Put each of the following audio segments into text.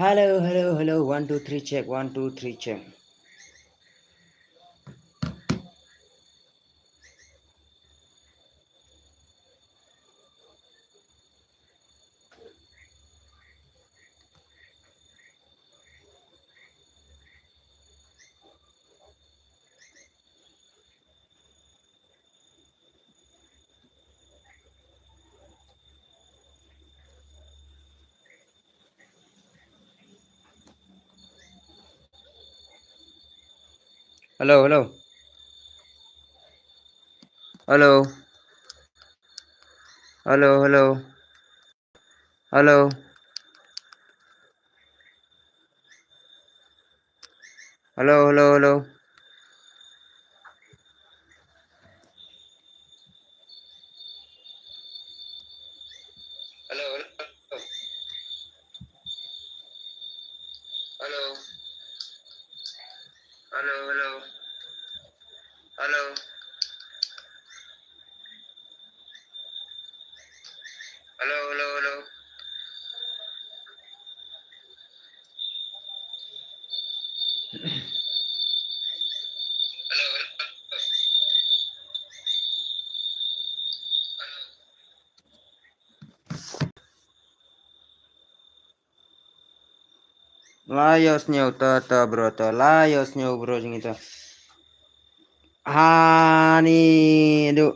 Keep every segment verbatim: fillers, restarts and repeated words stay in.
Hello, hello, hello. One, two, three, check. One, two, three, check. Hello, hello. Hello. Hello, hello. Hello. Hello, hello, hello. Hello, hello. Hello. Hello, hello. Hello. Hello, hello, hello. Hello, hello. La ïohsngew to, to bro, to la ïohsngew bro jong ngi to. Hani du.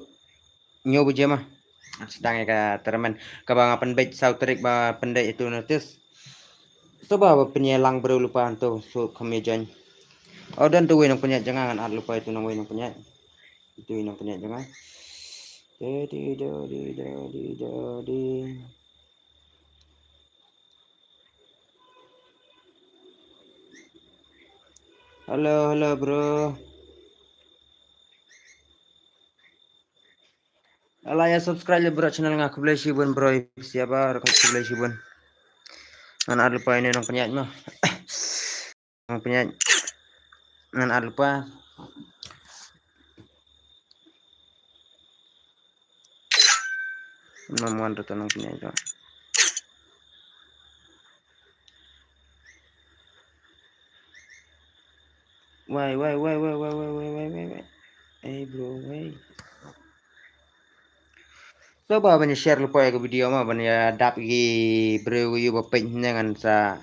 Hynñiew baje ma. Sdang ïa ka tournament kaba nga pynbeit saw tarik ba pyndait ïa tu notice. To ba, ba pynïalang briew lypa hangto, so kham ïa join. O don tu wei nongpynïaid jong nga, ngan add lypa ïa tu nongwei nongpynïaid. Ïa tu nongpynïaid jong nga. Di di do di do di do di. Hello, hello bro. Ala ïa subscribe ïa bro channel nga, khublei shibun bro. Ïa ba khublei shibun. Ngan add lypa ïa une nongpynïaid ma. Nongpynïaid. Ngan add lypa. Ngam wan ruh te nongpynïaid ruh. Wai, wai, wai. Ei bro, wai. So ba ban ïa share lypa ïa ka video ma, ban ïa dap ïa ki briew ïa ba peit ne, ngan sa,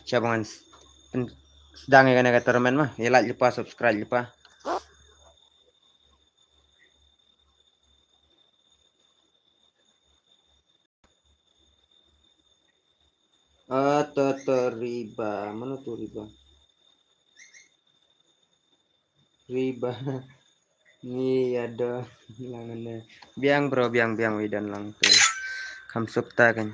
sa ba ngan s-, pyn-, sdang ïa kane ka tournament ma. Ïa like lypa, subscribe lypa. Ah, to, to, Riba. Mano tu Riba? Riba. Ni ado lang ne. Biang bro, biang, biang, wei don lang tu. Kham sukta kan.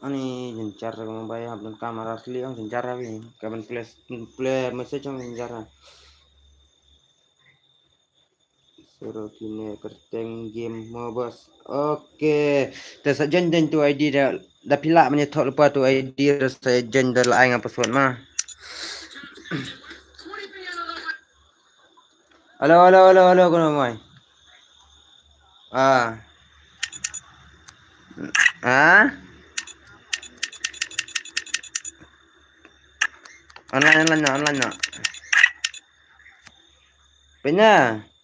Ani jynjar ka mobile hap don kamera asli, ong jynjar abi. Ka ban play, play message ong jynjar. Sero kine kyrteng game mo bos. Okay. Te sa join, join tu I D da, da phi lah ban ïathoh lypa tu I D da, sa join da, la ai nga password ma. Hello, hello, hello, hello, kano mai? Ah. Ah? Online, online noh, online noh. Pynah.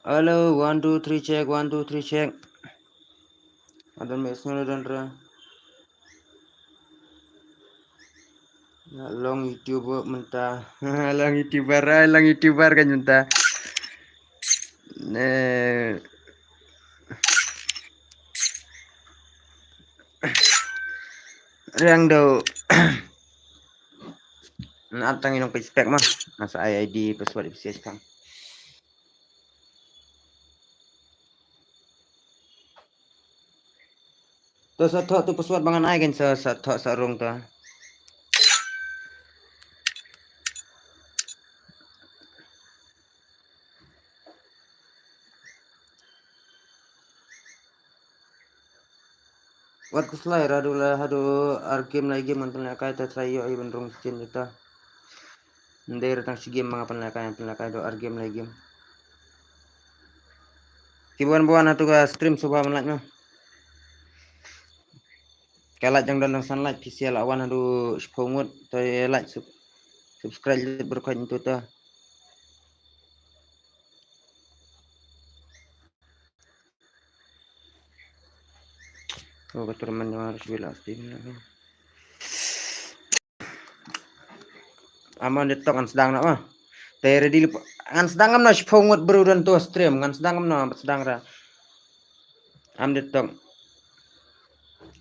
Hello, one, two, three, check, one, two, three, check. Adon me sngew don ra. Long YouTuber mynta. Long YouTuber, ai, long YouTuber kan mynta. Ne. Riang do. Nat tang inong page spec ma. Masa I ID password ipsias tang. To sa thoh tu password ba ngan ai kan sa sa thoh sa rung to. Wat khuslai ra haduh la haduh ar game lai game ngan pynlehkai ta trai ïoh i ban rung sien ta. Ndei ra tang shi game ma nga pynlehkai pynlehkai haduh ar game lai game. Ki buan buan atu ka stream suba ban like ma. Ka like jong don dang san like phi sia la wan haduh shiphew ngut to like sub- subscribe lit berkhot ntu ta. Oh, ka tournament jong nga ruh shu la steam. Amon de tok ngan sdang na ma. Te ready lip ngan sdang ngam na shiphew ngut bru don tu stream ngan sdang ngam na sdang ra. Am de tok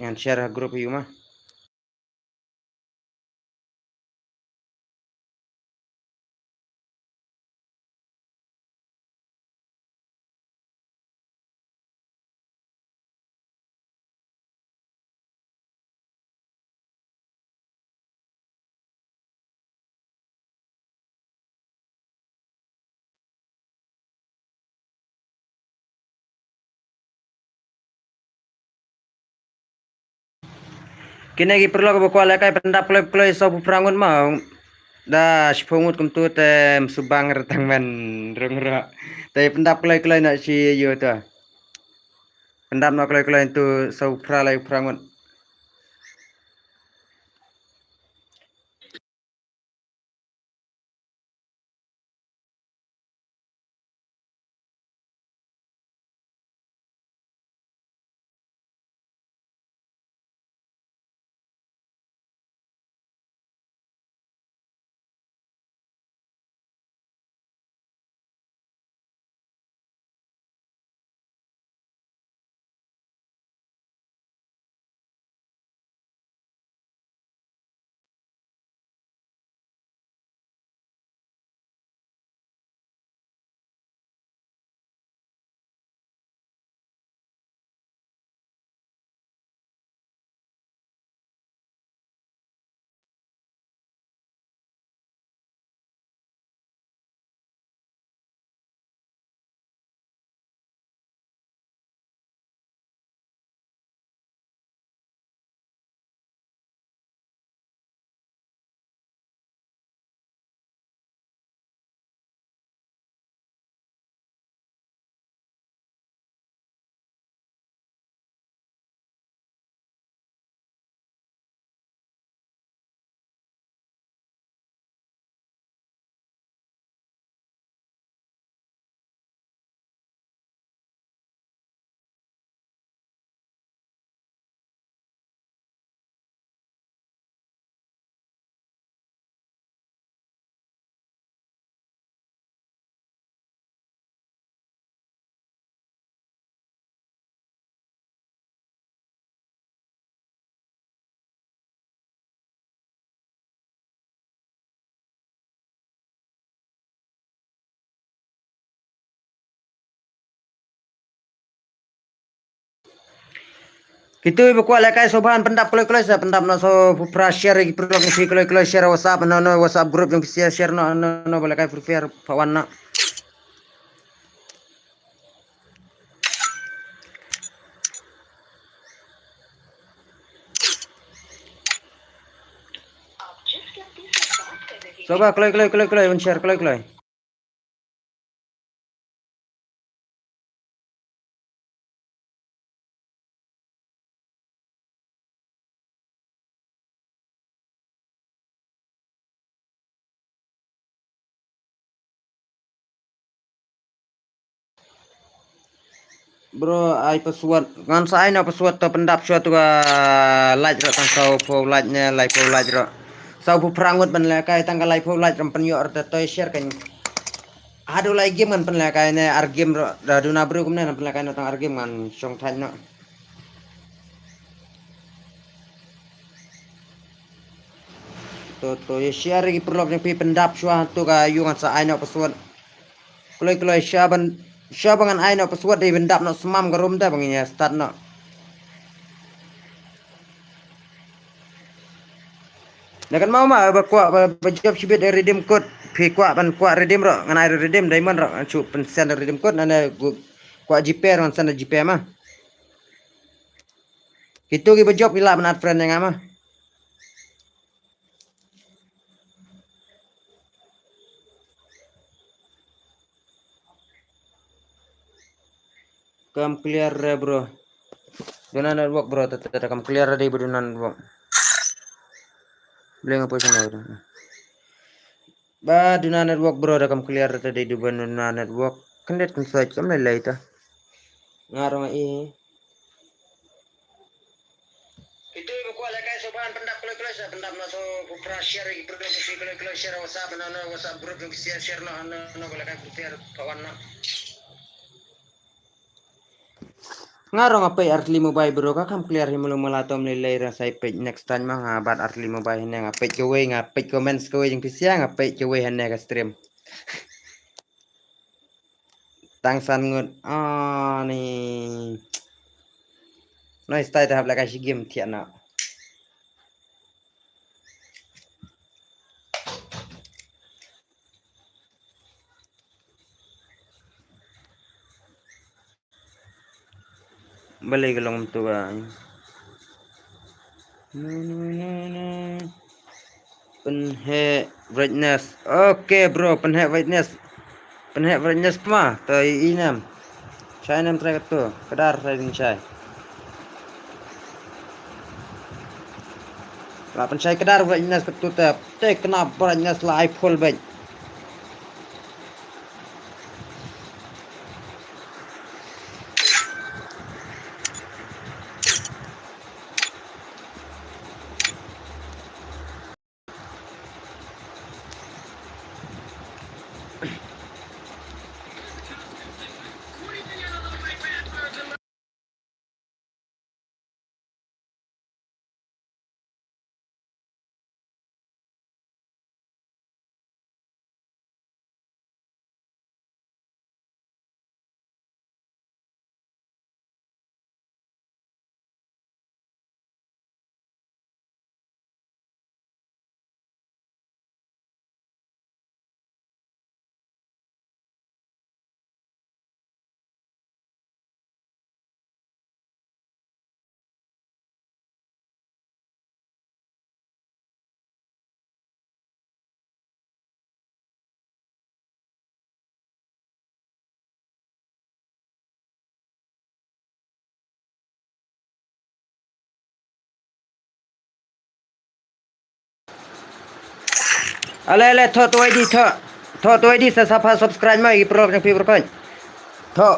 ngan share ha group yu ma. Kine ki paralok ba kwah lehkai pyndap kloi kloi sawphew phra ngut ma. Da shiphew ngut kumtu te msubang re tang ban rung ro. Te pyndap kloi kloi na shi yu to. Pyndap na kloi kloi tu sawphew phra lai phra ngut. Kitu ba kwah lehkai soban pyndap kloi kloi sa pyndap na so pra share ki prok ni kloi kloi share WhatsApp no no WhatsApp group jong ki share share no no no ba lehkai prepare pawan na. Soba kloi kloi kloi kloi un share kloi kloi. Bro, ai password. Ngan sa ai na password to pyndap shwa tu ka like ro tang saw pho like ne lai pho like ro. Saw pho prangut ban le kai tang ka lai pho like ram pynyo ro to share kan. Hadu lai game ngan pynle kai ne ar game ro da duna bru kumne ngan pynle kai no tang ar game ngan shong thai no. To, to, ïa share ïa ki paralok jong phi pyndap shuwa, to ka ïoh ngan sa ai noh password. Kloi, kloi, shuwa ban, shuwa ba ngan ai noh password dei pyndap noh smam ka room da ba ngin ïa start noh. Da kan mau ma ba kwah ba, ba jop shibit redeem code, phi kwah ban kwah redeem ruh, ngan ai redeem diamond ruh, ngan shu pynsend redeem code, nane kwah GPay ruh ngan send GPay ma. Kito kiba jop ki lah ban add friend ïa nga ma. Kam clear re bro. Duna network bro, ta ta ta kam clear re dei ba duna network. Bleng apa sini bro. Ba duna network bro, da kam clear re dei ba duna network. Kan det kan soi kam lai lai ta. Nga rong i. Ito iba kwah lehkai sngewbha pyndap kloi kloi sa pyndap na to ku pra share ïa ki bro ki kloi kloi share WhatsApp na na WhatsApp group ki share share na na na ko lehkai ku share kawan na. Nga rong nga peit ar tylli mobile bro ka kam clear hi mulu mala tom lei lei ra sai peit next time ma nga bat ar tylli mobile hynne nga peit kawei nga peit comments kawei jingpysia nga peit kawei hynne ka stream. Tang san ngut. Ah, ni. Noi stai ta hap la ka shi game thiah na. Balei ka long mynta ba. No, no, no, no. Pynheh brightness. Okay bro, pynheh brightness. Pynheh brightness ma, to i inem. Shai inem trai katu, kadar trai ding shai. La pynshai kadar brightness katu te, te kena brightness la ai full bek. Ale ale thoh tu I D thoh. Thoh tu I D sa sa pha subscribe ma ïa ki paralok jong phi baroh khoit. Thoh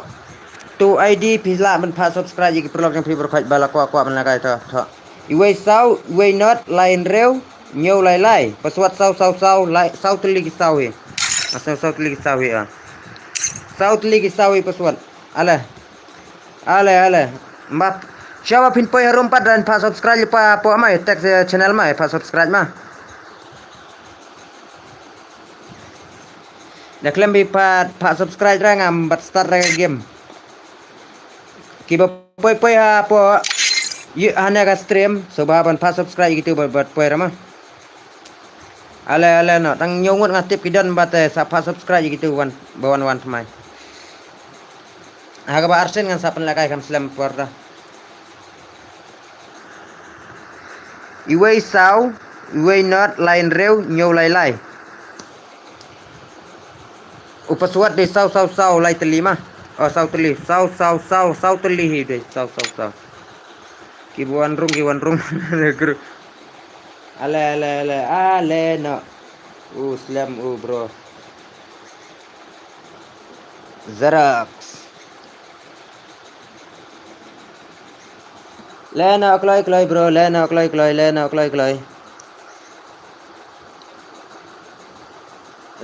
tu I D phi lah ban pha subscribe ïa ki paralok jong phi baroh khoit ba la kwah kwah ban lehkai thoh thoh. Iwei saw, iwei not, lai hynriew, hynñiew lai lai. Password saw saw saw lai saw tylli ki saw hi. Ah, saw saw tylli ki saw hi ah. Saw tylli ki saw hi password. Ale. Ale, ale. Mbat. Shuwa ba phin poi harum pat dan pha subscribe pa po ma text, eh, channel ma pha subscribe ma. Da khlem bi pat pha subscribe ra ngam bat start ra game. Kiba poi poi ha po yu hane ka stream so ba ban pha subscribe gitu bat poi ra ma. Ale ale no tang hynñiew ngut nga tip ki don ba te sa pha subscribe ïa kitu wan ba wan wan tmai. Ha kaba arsien ngan sa pynlehkai kam slem por ta. Iwei saw, iwei not, lai hynriew, hynñiew lai lai. U password dei saw saw saw lai tylli ma. Oh saw tylli, saw saw saw saw tylli hi dei saw saw saw. Ki buan rung ki wan rung. Group. Ale ale ale ale no. U slem u bro. Xerox. Le no kloi kloi bro, le no kloi kloi, le no kloi kloi.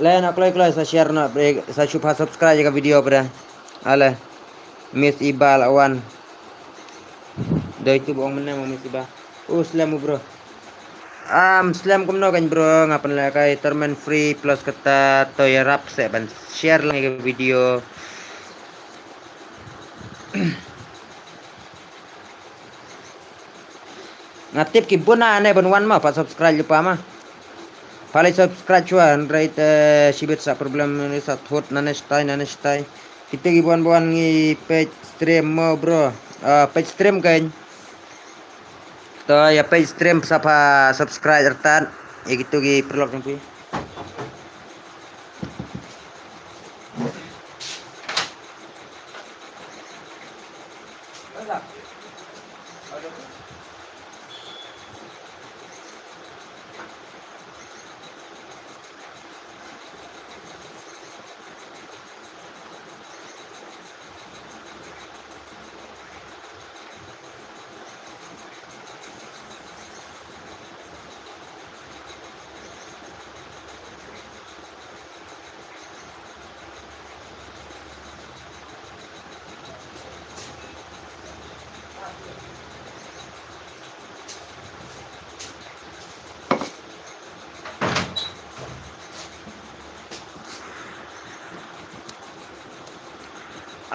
Le no kloi kloi sa share no bre sa shu pha subscribe ka video bre. Ale. Miss Iba la wan. Doi tu bong mene mo Miss Iba. U slem u bro. Am slem kumno kan bro, nga pynlehkai termen free plus kata to ïarap se ban share lang ka video. Nga tip ki bun na ne ban wan ma, pat subscribe lypa ma. Pat leit subscribe shuwa, hynrei te shibit sa problem ne sa thot nane shatai, nane shatai. Kita ki bun bun ngi page stream mo bro. Ah, page stream kan. To ïa page stream sa pa subscribe artat. Ïa kitu ki paralok jong phi.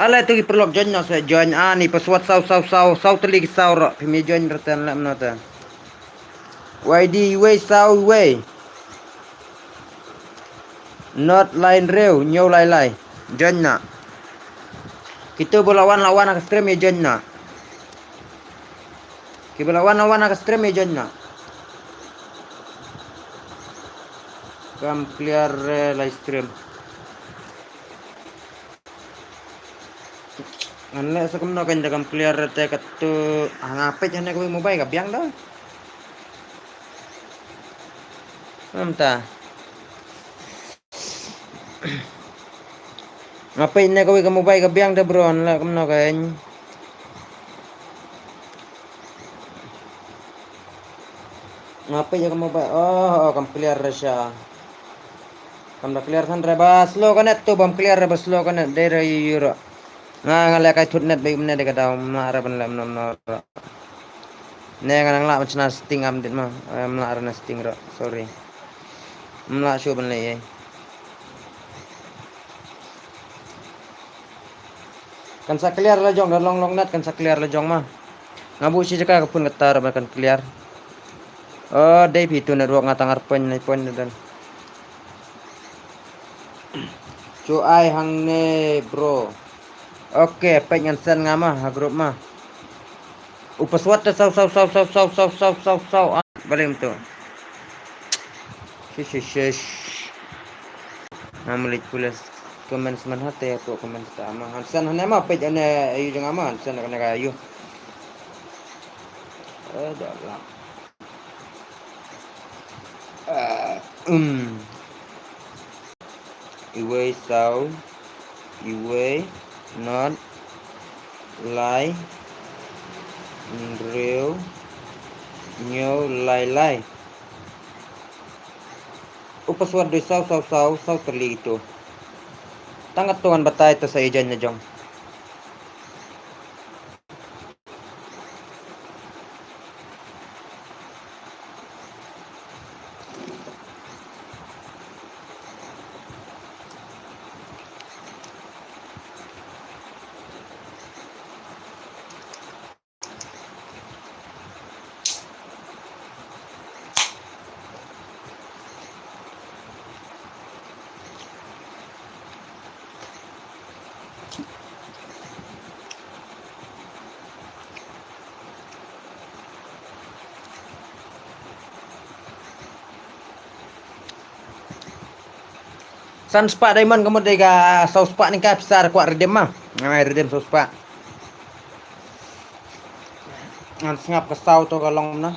Ale tu ki paralok join noh se, join. Ah, ni password saw saw saw saw tylli ki saw ruh. Phi mih join ruh te, leh mynno te. Y D wei saw wei. Not lai hynriew hynñiew lai lai. Join noh. Kitu ba la wan la wan ha ka stream ïa join noh. Kiba la wan la wan ha ka stream ïa join noh. Kam clear, eh, live stream. Ngan leh sa kumno kan da kam clear te katu. Ah, nga peit hangne kawei mobile ka biang da. Mynta nga peit ne kawei ka mobile ka biang da bro, ngan leh kumno kan. Nga peit ïa ka mobile. Oh, oh, kam clear re sha. Kam da clear than re ba slow ka net tu, bam clear re ba slow ka net, dei re ïu ïu ruh. Nga nga leh kai thut net ba ïu ne dei ka daw, mla re ban leh mno mno ruh. Ne nga nang lah ban shna setting am dit ma. Eh, mla re na setting ruh. Sorry. Mla shu ban leh ei. Kan sa clear la jong, da long long net kan sa clear la jong ma. Nga buh shi jaka ka phone kata ruh ba kan clear. Oh, dei phi tu network, nga tang ar point, nai point da don. Shu ai hangne bro. Okay, peit ngan send nga ma ha group ma. U password te saw saw saw saw saw saw saw saw saw. Ah, balei mynta. Shish shish shish. Nga mlih pule comments man hate, hapoh comments ta ma. Hansen hane ma page ane ayu jong nga ma, Hansen kane ka ayu. Eh, dah lah. Eh, um. Iwei saw, iwei, not, lai, hynriew, hynñiew, lai, lai. U password dei saw saw saw saw tylli itu. Tang katto ngan batai to sa i join na jong. San spah diamond ka mut dei ka saw spah, nangka pisa kwah redeem ma. Ngan ai redeem saw spah. Ngan sngap ka saw to ka long na.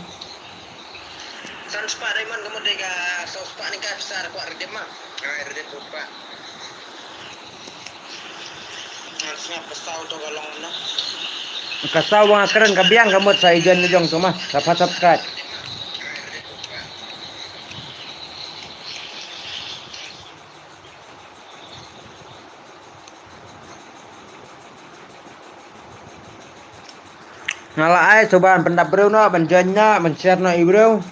San spah diamond ka mut dei ka saw spah, nangka pisa kwah redeem ma. Ngan ai redeem saw spah. Ngan sngap ka saw to ka long na. Ka saw ba nga kren ka biang ka mut sa i join na jong to ma. Sa pat subscribe. Nga la ai shuwa ban pyndap briew noh, ban join noh, ban share noh i briew.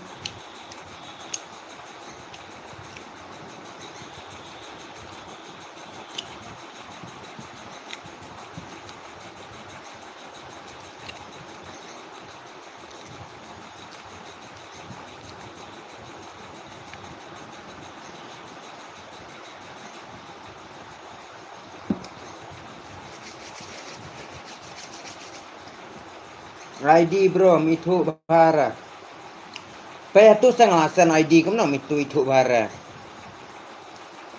I D bro, mi tu bara. Pe tu sang la send I D kumno mi tu itu bara.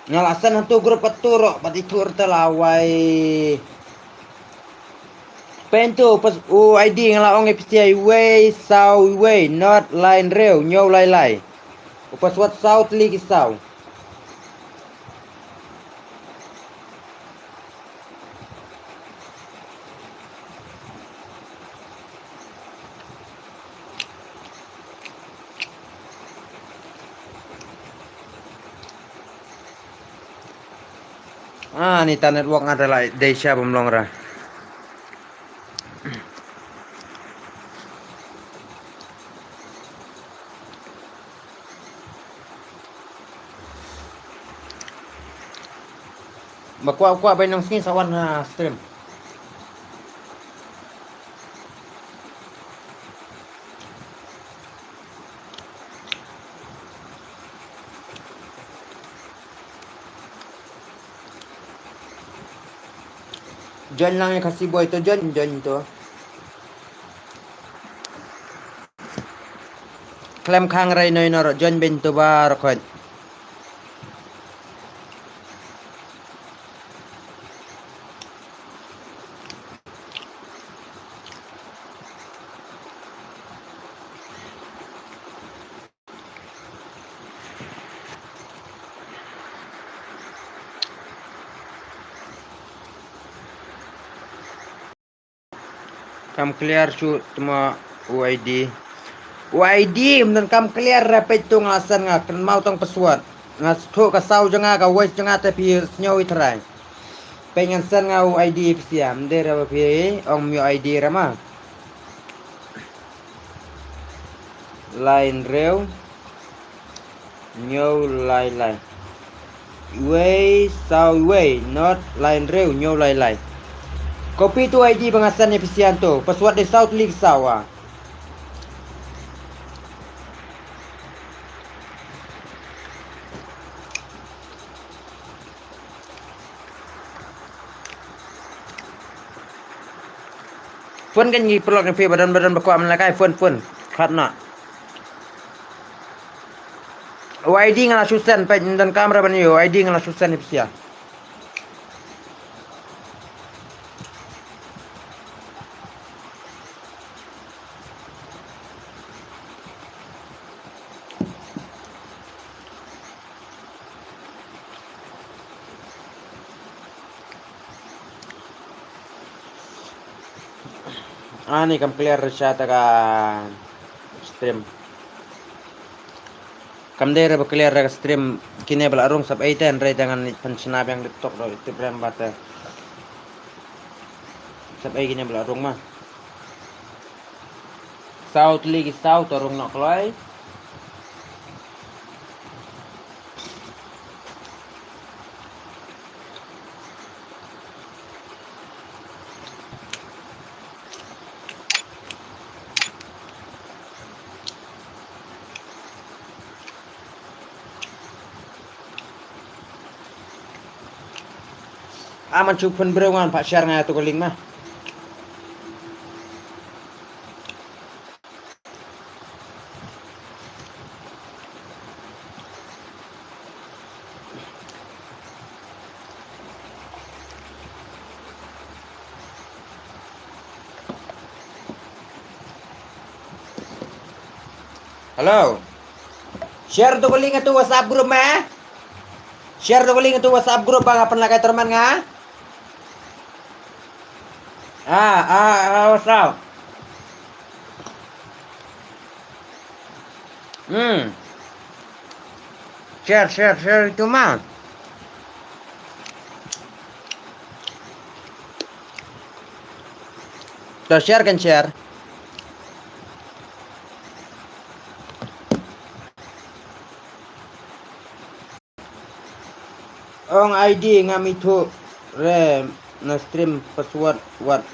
Nga la send tu group tu ro, pat itu rta lawai. Pen tu pas u I D nga la ong epsiai wei sau wei not line reu nyau lai lai. U password sau tli ki sau. Ah, ni ta network nga da lai dei sha bym long ra. Ba kwah kwah bai nang sngi sa wan ha stream. Join lang ïa Khasi boy to join join to. Khlem khang rei noi nor join ben to bar khot. Kam clear shu tma U I D. U I D mynta kam clear rapid tu nga san nga kynmaw tang password. Nga sthoh ka saw jong nga ka voice jong nga te phi sngew i trai. Pe ngan san nga U I D phi siam de ra phi ong mi U I D ra ma. Line reu. Ñiew lai lai. Wei saw wei not line reu ñiew lai lai. Copy tu I D ba nga send ïa phi sian tu. Password dei saw tlik saw ah. Phone kan ngi paralok ngi phi ba don ba don ba kwah mynta kai phone phone. Khat na. U I D nga la shu send peit don kamera ban ïoh, U I D nga la shu send ïa phi sia. Ani kam clear sha ta ka stream. Kam dei re ba clear re ka stream kine ba la rung sap ei ten re jangan pan chna biang dep tok do itip rem ba te. Sap ei kine ba la rung ma. Saw tli ki saw to rung nok loi. Aman chu phun breu ngan pa share nga tu ko link ma. Hello. Share tu ko link tu WhatsApp group ma. Share tu ko link tu WhatsApp group ba nga pynlak ai terman nga. Ah, ah, ah, WhatsApp. Hmm. Share, share, share itu ma. To share kan share. Ong I D ngam ithuh re na stream password wat.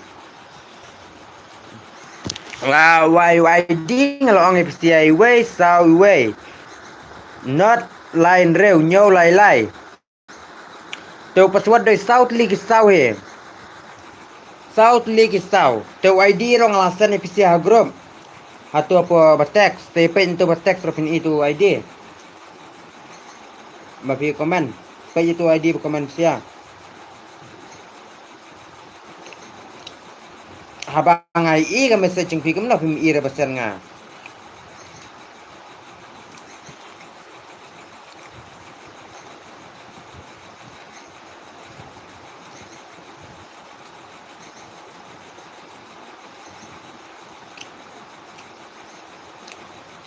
La wai wai ding la ong ipstiai wei saw wei. Not line reu ñiew lai lai. Te u password dei saw tli ki saw he. Saw tylli ki saw. Te u I D ruh nga la send ïa phi sha group. Hato hapoh ba text, te peit nangto ba text ruh phin i tu u I D. Ba phi comment. Peit ïa tu u I D ba comment sha. Haba nga i ka message jong phi kumno phim i ruh ba send nga.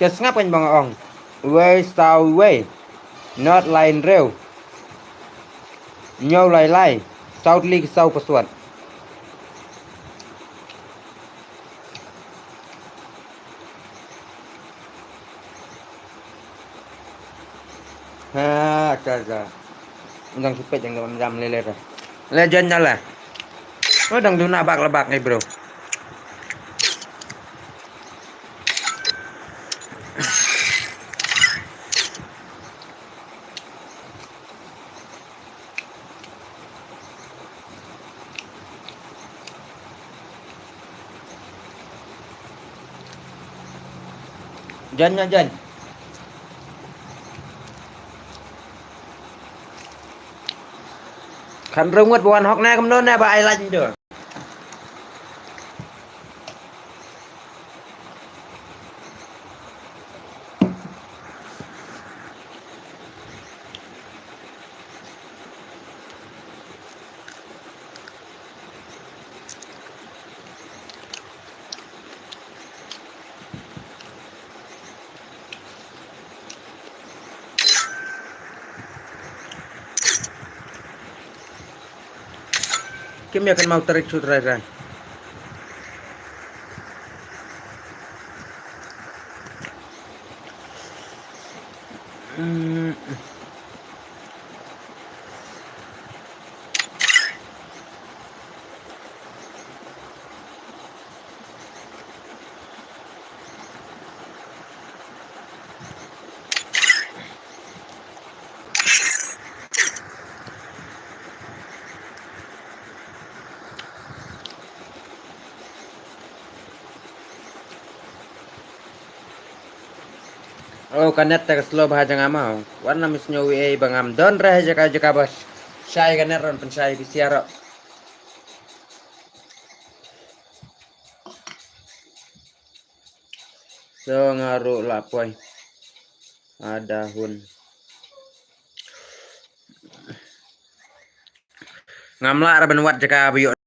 Ka sngap kan ba nga ong. Wei saw wei. Not lai hynriew. Hynñiew lai lai. Saw tylli ki saw password. Ha, ka ka. Dang sipet dang dam dam lele ka. Le jan jala. Oh, dang duna bak lebak ni, bro. Jan, jan, jan. Kan rung ngut ba wan hok na kumno na ba ai lait ndu. Kim ïa kan mau tarik sut rai rai. Hmm. Oh, ka net te ka slow bha jong nga mo. Wan na mi sngew ei ba ngam don re jaka jaka ba shai ka net ron pynshai phi sha ro. So nga ruh la poi. Ada hun. Ngam lah ra ban wad jaka ba ïoh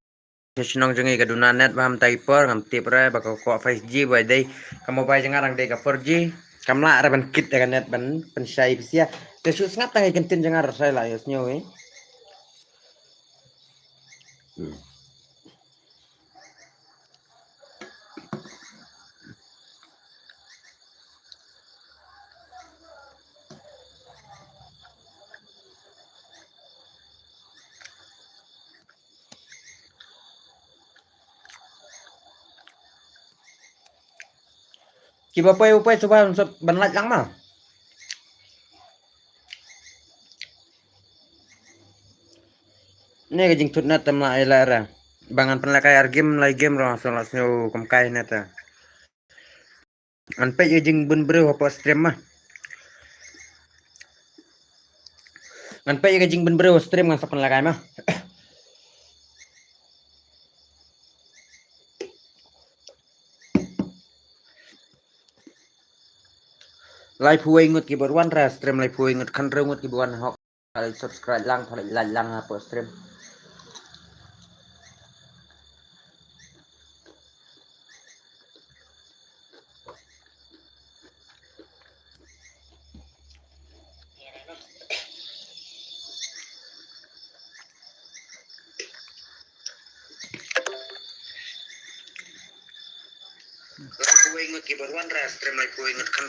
shnong jong ngi ka duna net ba ham tai por ngam tip re ba ka ko five G ba dei ka mobile jong nga dang dei ka four G. Kam lah ra ban kit da ka net ban pynshai pisa. Te shu sngap tang i ktien jong nga ra sai la ïoh sngew i. Kiba poi, ba poi, shu ban, shu ban lait lang ma. Ne ka jingthut na tam la ai la ra. Ba ngan pynlehkai ar game, lai game ro, so la sngew kum kai na ta. Ngan peit ïa ka jingbun briew hapoh stream ma. Ngan peit ïa ka jingbun briew stream ngan sa pynlehkai ma. Laiphew wei ngut kiba wan ra stream, laiphew wei ngut, khathynriew ngut kiba wan hok. Pha leit subscribe lang, pha leit like lang hapoh stream.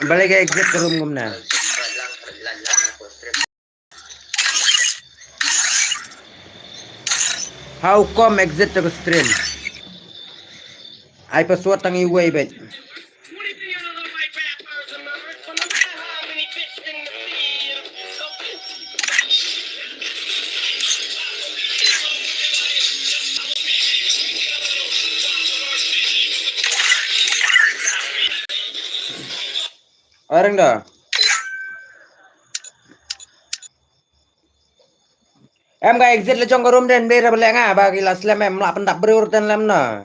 Balei ka exit ka room kumne? How come exit to the stream? Ai password tang iwei beit. Areng da. Em ka exit la jong ka room den, ym dei re ba leh nga ba ki la slem, em lah pyndap briew ruh ten lem na.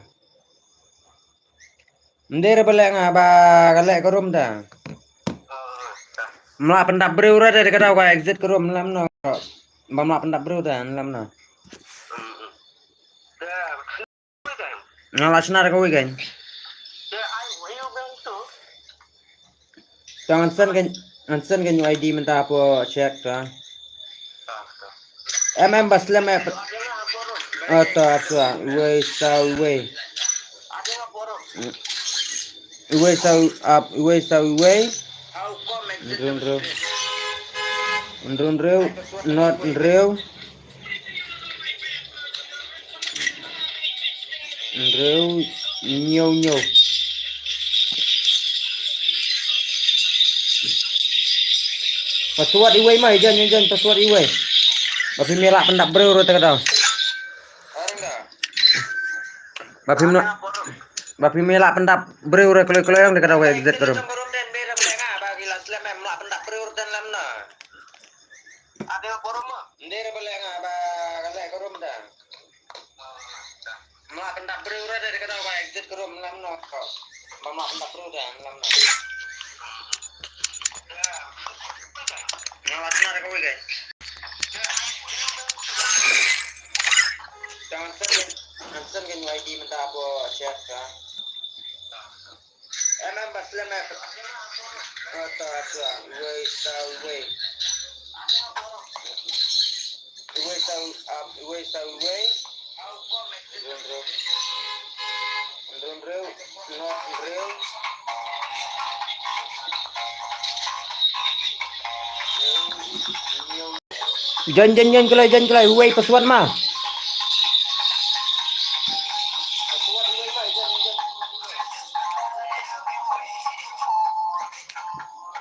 Ym dei re ba leh nga ba ka leh ka room da. Ym lah pyndap briew ruh de, ka daw ka exit ka room lem na. Bym lah pyndap briew da lem na. Nga la shna da kawei kein. To ngan send kein, ngan send kein u I D mynta hapoh chat to. Em em ba slem eh. Oh, to, to, uwei saw uwei. Uwei saw, ap, uwei saw uwei. Hynriew hynriew. Hynriew hynriew, not hynriew. Hynriew hynñiew hynñiew. Password iwei ma, jan, jan, jan, password iwei. Ba phim ïa lah pyndap briew ruh te ka daw. Ba phim lah, ba phim ïa lah pyndap briew ruh kloi kloi ong te ka daw ka exit ka room. Ym lah pyndap briew ruh de, ka daw ka exit ka room lem no. Bym lah pyndap briew de lem no. Nga la shna da kawei kein. To ngan send kein, ngan send kein u I D mynta hapoh chat ka. Em em ba slem eh. Ata, ata, uwei saw uwei. Uwei saw, ap, uwei saw uwei. Hynriew hynriew. Hynriew hynriew, not hynriew. Jan, jan, jan kloi, jan kloi, uwei password ma.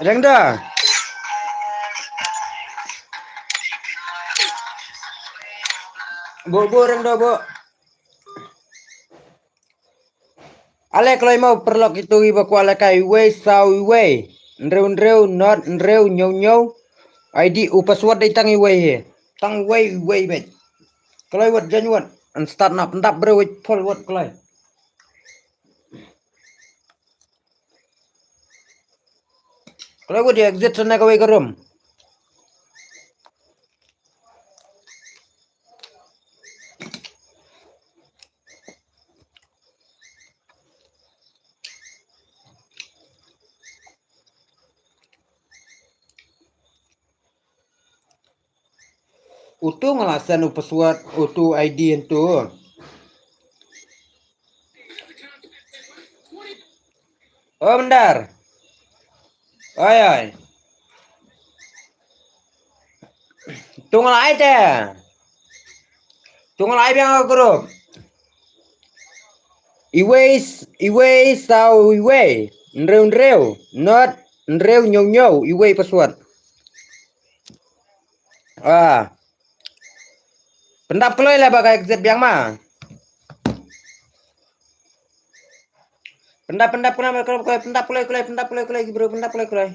Reng da. Bo, bo, reng da, bo. Ale kloi mo paralok, itu kiba kwah lehkai, iwei saw iwei, hynriew hynriew, not hynriew hynñiew hynñiew. I D, u password dei tang iwei hi. Tang iwei, iwei beit. Kloi wat, jan wat. Yn start na, pyndap briew wait, pol wat kloi. Kloi wat ïa exit na kawei ka room. Utu nga la send u password, utu I D utu. O Bendar. Oi, oi. Tu nga la ai te. Tu nga la ai biang ka group. Iwei s-, iwei saw iwei. Hynriew hynriew. Not hynriew hynñiew hynñiew. Iwei password. Ah. Pyndap kloi la ba ka exit biang ma. Pyndap, pyndap kloi, pyndap kloi, pyndap kloi, pyndap kloi, bro, pyndap kloi, kloi.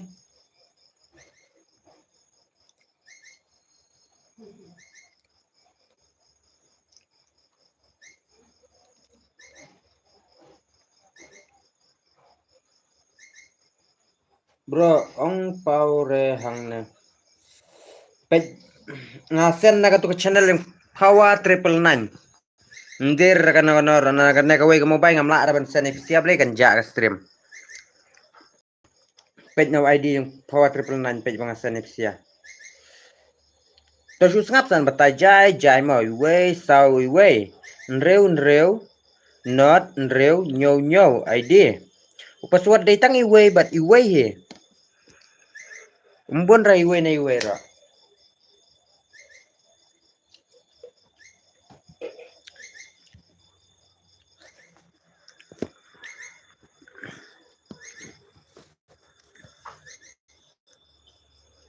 Bro, ong pau re hangne. Peit nga send na katu ka channel ïa u Power triple nine. Ym dei re kano kano re, na kane kawei ka mobile ngam lah re ban send ïa phi sha Blei kan jah ka stream. Peit na u I D ïa u Power triple nine, peit ba nga send ïa phi sha. To shu sngap san batai jai jai mo, iwei saw iwei. Hynriew hynriew. Not hynriew hynñiew hynñiew I D. U password dei tang iwei bad iwei hi. Ym bun re iwei na iwei re.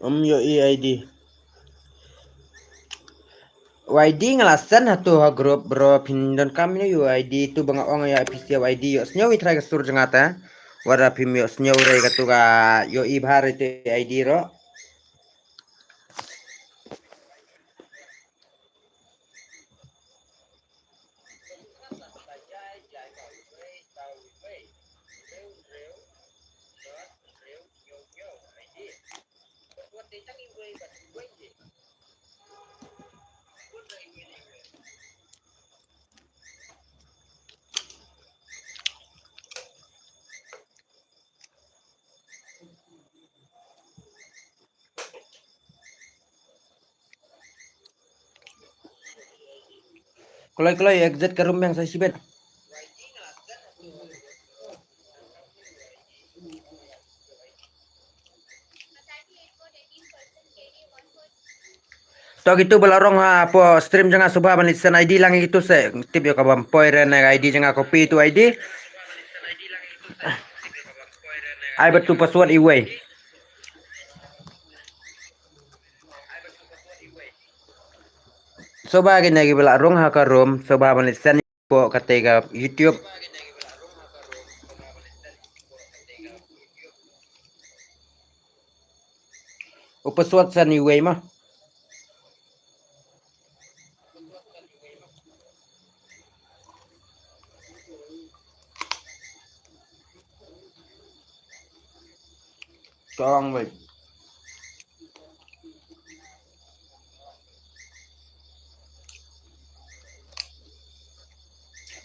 Ym ïohi I D. U I D nga la send ha tu ha group bro, phin donkam ïa u I D tu ba nga ong ïa phi sha u I D, ïohsngew i trai ka sur jong nga te. Wat la phim ïohsngew re katu ka ïohi bha re te I D ruh. Kloi kloi exit ka room biang sa shibit. To kitu ba la rong ha po stream jong nga, sngewbha ban leit send I D lang kitu se. Tip ïa ka bam poi re na I D jong nga, copy tu I D. Ai ba tu password iwei. Sngewbha kine kiba la rung ha ka room, sngewbha ban leit send po kata ka YouTube. U password send iwei ma. Tong wei.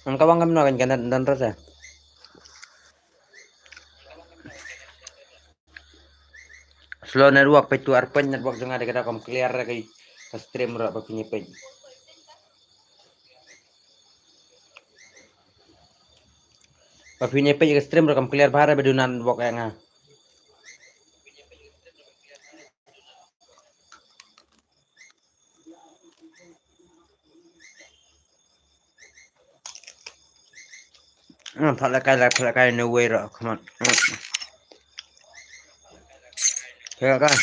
Ang kawang kam no kan kan dan rasa. Slow network, peit tu arphew network jong nga, da ka dei kam clear ka, ka stream ruh ba phin ïa peit. Ba phin ïa peit ka stream ruh kam clear bha re ba duna network ïa nga. Hmm, pha la kai la, pha la kai, no way ruh, come on. Hmm. Pha la kai.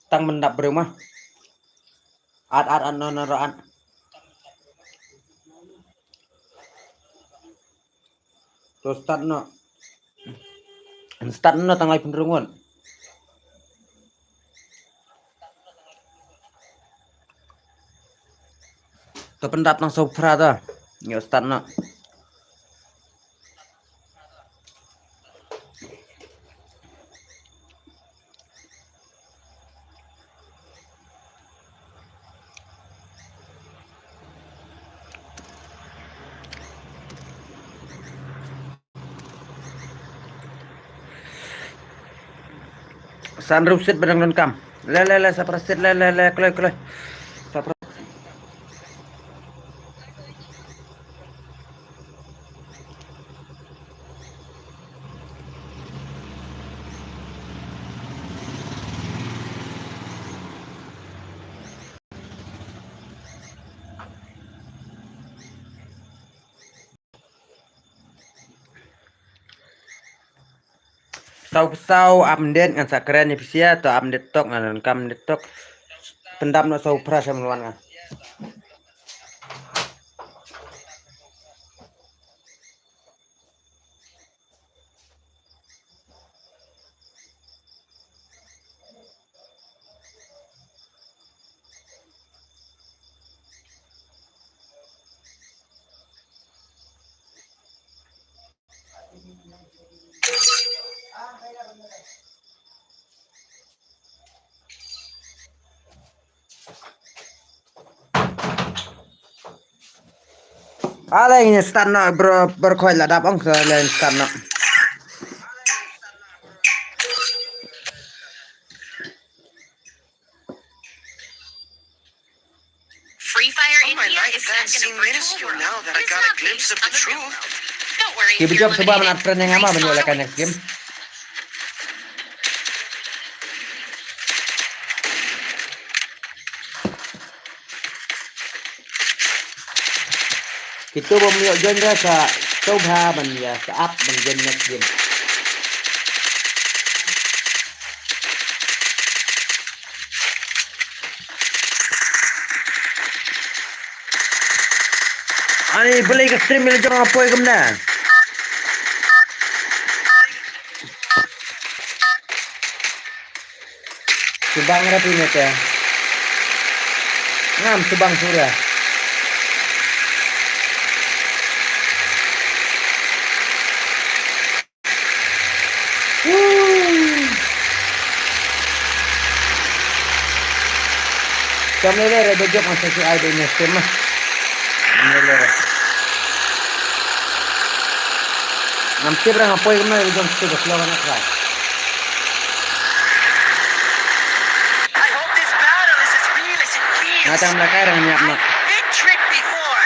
Tang ban dap briew ma. At, at, at, no, no, ro, at. To start no. Start no tang lai pynrung ngut. To pyndap tang saw phra to. Ïoh start no. San ruh sit ba dang donkam. Le, le, le, sa phra sit, le, le, le, kloi, kloi. Sa phra. Saw, saw update ngan sa kren ïa phi sha, to update tok, ngan donkam update tok. Pyndap noh saw phra sha mluan nga. Ale ngin start noh bro, bro, khoi la dap ong, ka le start noh. Free Fire India is set in a virtual world. It is not based on the real world. Don't worry, if you're eliminated, they spawn. Ki bijop sngewbha ban add friend ïa nga ma ban ïoh lehkai next game. Kito bym ïoh join re sa sngewbha ban ïa sa add ban join next game. Ani, balei ka stream ïa la jong nga poi kumne? Subang ra phi ne te. Ngam subang sura. Kam lele re, ba jop nga sa shu ai ba ine stem ma. Kam lele re. Ngam tip re nga poi kumno, ba jop stu ba slow na try. I hope this battle is as real as it feels. Nga tang mla kai re nga ñiap ma. I've been tricked before.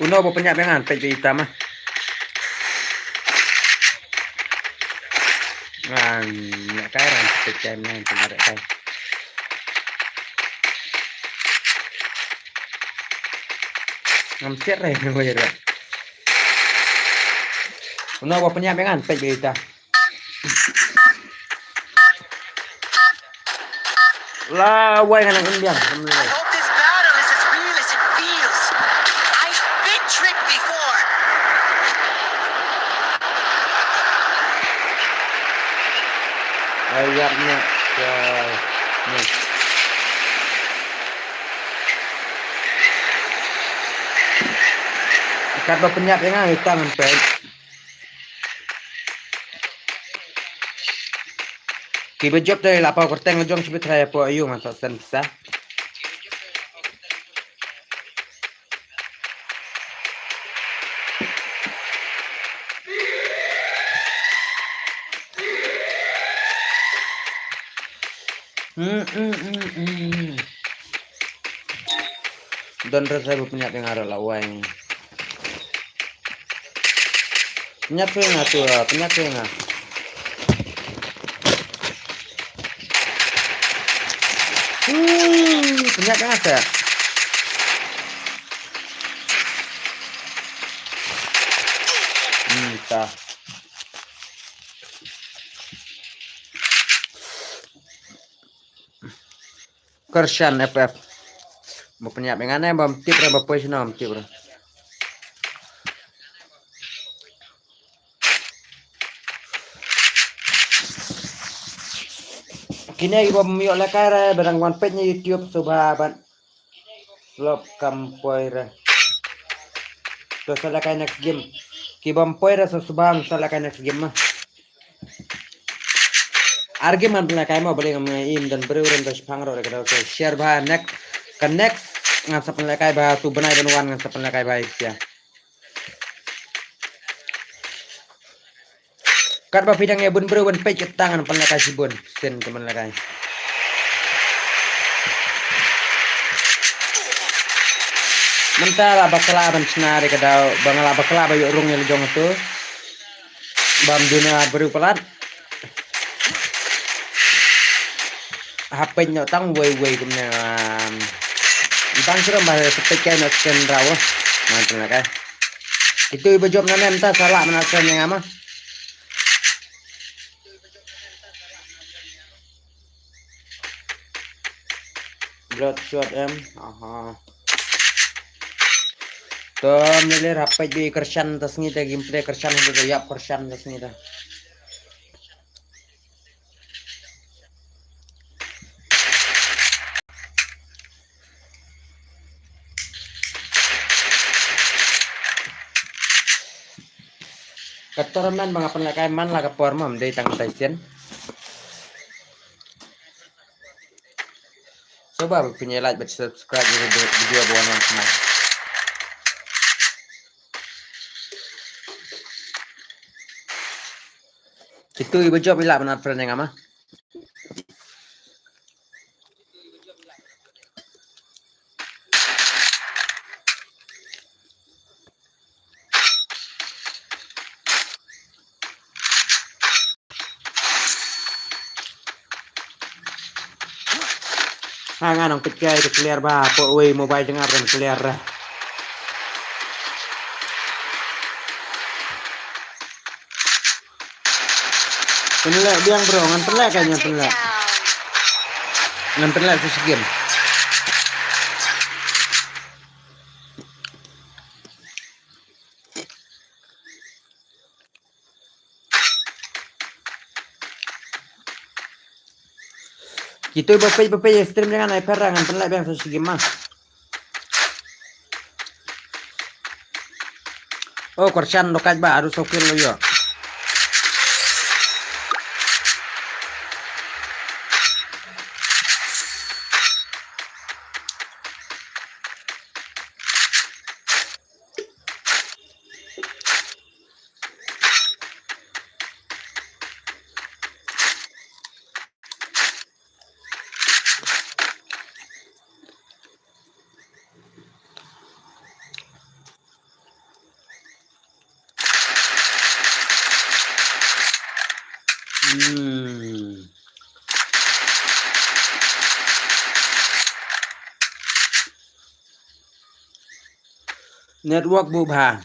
Uno ba pynïap ïa nga, peit ba ita ma. Ngan ïa kai ran peit kai ma, ngan pynïap kai. Ngam siat re, ngam siat re. Uno ba pynïap ïa nga, peit ba ita. La wai nga nang in biang. I hope this battle is as real as it feels. I've been tricked before. Ai yap na. Ya. Ni. Kat ba pynïap ïa nga, ita ngan peit. Kiba jop te la paw kyrteng la jong shibit, trai hapoh ayu man sa sen pisa. Hmm, hmm, hmm, hmm. Don re sa ba pynïap ïa nga re la wai. Pynïap ïa nga tu, pynïap ïa nga. Hmm, pynïap ïa nga sa. Hmm, ta. Kyrshan F F. Ba pynïap ïa nga ne bam tip re ba poi shano bam tip re. Kine ki bam ïoh lehkai re ba dang wan peit na YouTube suba ban lop kam poi re. To sa lehkai next game. Ki bam poi re sa suba sa lehkai next game ma. Ar game ngan pynlehkai mo, balei ngam ngai im don briew ren da shipang ro re ka dau share ba next. Ka next ngan sa pynlehkai ba tu bnai ban wan ngan sa pynlehkai ba sia. Katba phi dang ïa bun briew ban peit kata ngan pynlehkai shibun. Sien ka pynlehkai. Mynta la bakla ban shna re ka dau, ba nga la bakla ba ïoh rung ïa la jong tu. Bam duna briew palat. Hapeit noh tang wei wei kumne, um, tang shurum ba sa peit kai noh sien raw. Man tang kai. Itu iba jop na nem ta salah mana sien yang ama. Bloodshot em. Aha. Tom lele rapet bi Kyrshan ta sngi ta gameplay Kyrshan hadu ta yap Kyrshan ta sngi ta. Ka tournament ba nga pynlehkai man la ka por ma, ym dei tang tai sien. Sngewbha ba phin ïa like bad subscribe ïa ka video ba wan wan sngewbha. Kitu iba jop ila ban add friend ïa nga ma. Ha nga nang peit kai te clear ba, poi mobile jong nga ban clear ra. Pynleh biang bro, ngan pynleh kai, ngan pynleh. Ngan pynleh sa shi game. Kito ba peit ba peit stream jong nga, ngan pynleh biang sa shi game ma. Oh, kyrshan lo kat ba, haduh saw kill lo ïoh. Hmm. Network buh bha.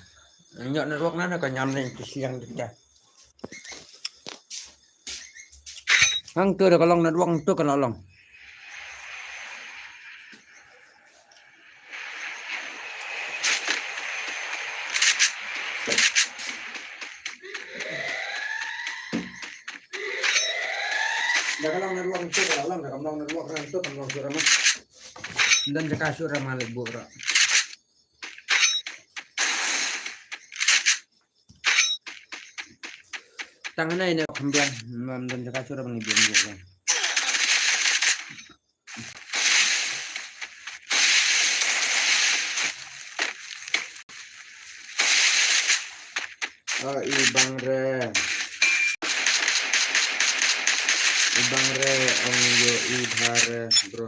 Ïoh network na, na ka ñiam ne ki siang de. Hangto da ka long network, hangto ka la long. Da ka long network, hangto ka la long, da ka long network, hangto ka long shuh ra ma. Don jaka shuh ra ma leit buh ra. Tang hangne ne kham biang, ym don jaka shuh ra ban biang biang. Ah, i bang re. I bang re, ong ïoh i bha re, bro.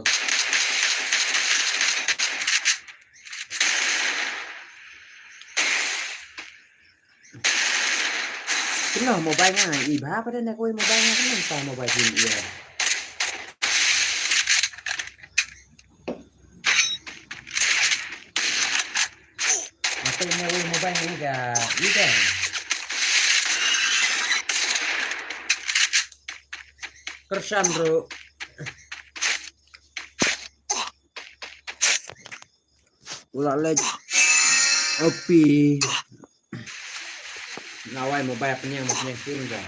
Kynnoh mobile nga i bha, pat ne kawei mobile nga kynnoh, ta mobile phin ïa. Mata ne kawei mobile nga ka i ka. Kyrshan bro. U la leit. Opi. Nga wai mobile, pynïeng, pynïeng sim da.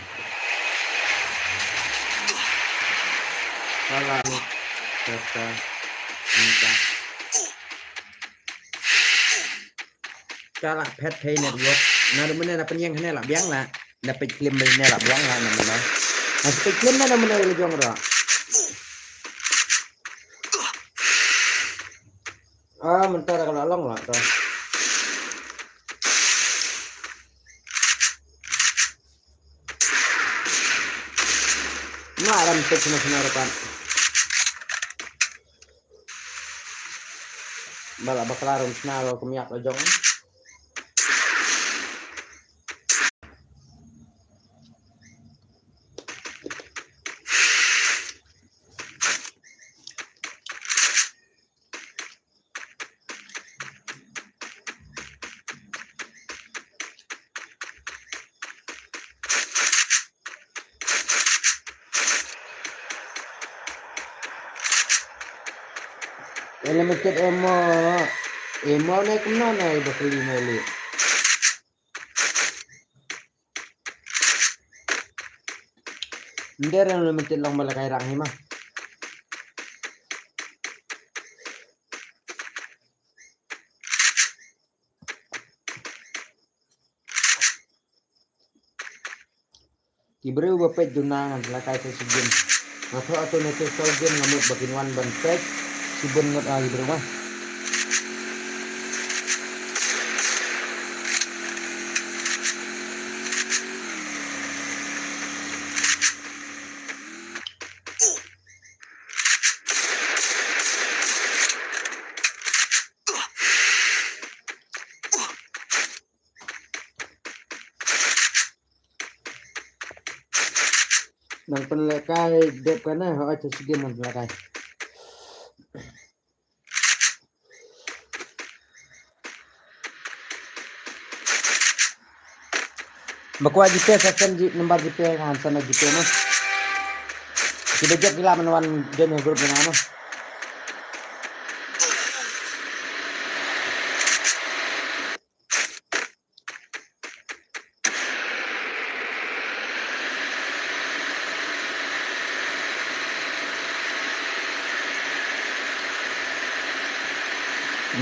Kala ni kata ni ka. Kala phet phet network. Na du mane na pynïeng hane la biang la. Na peit klim ba hane la biang la na mane. Na peit klim na mane la jong ra. Ah, mynta da ka la long la to. Nga ram tek na sna rapan. Ba la bakla rum sna ro kum yak la jong. Unlimited ammo, ammo ne kumno ne ba kuli ne li. Nder unlimited long ba la kai rang hi ma. Ki briew ba peit duna ngan la kai sa shi game. Nga thoh ato ne te saw game nga mut ba kin wan ban peit. Shibun ngut ah ki briew ma. Nang pynlehkai dep kane, hooid, sa shi game nang pynlehkai. Ba kwah GPay sa send ji number GPay, nga send GPay mo. Ki da jop ki lah ban wan join group jong nga mo.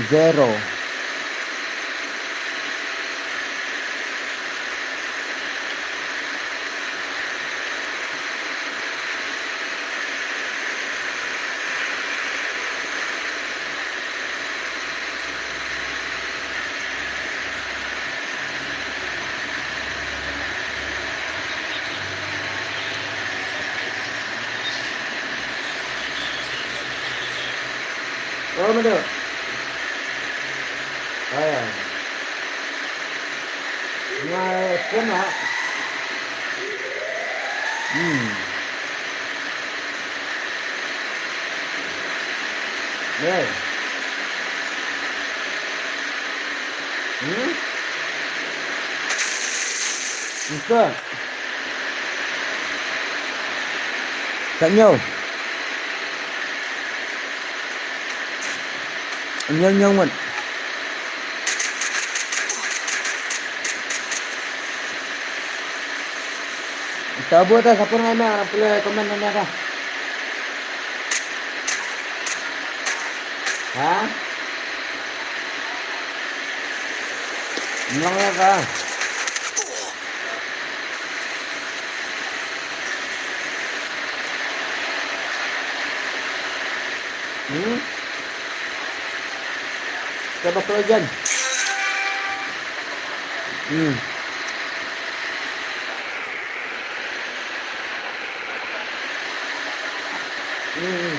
Zero. Oh, madu. Oh, ya. Nga kena. Hmm. Hey. Hmm? Bukan. Tak nyau. Nyau, nyau ngut. Tabu ta sapun ngai ma, pule komen nanya ta. Ha? Nang ya ka. Hmm? Coba kerojan. Hmm. Hmm.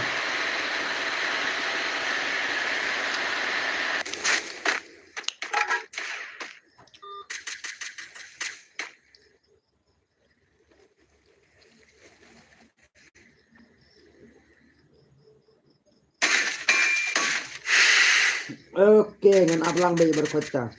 Okay, ngan ap lang bad i Barkhoit ta.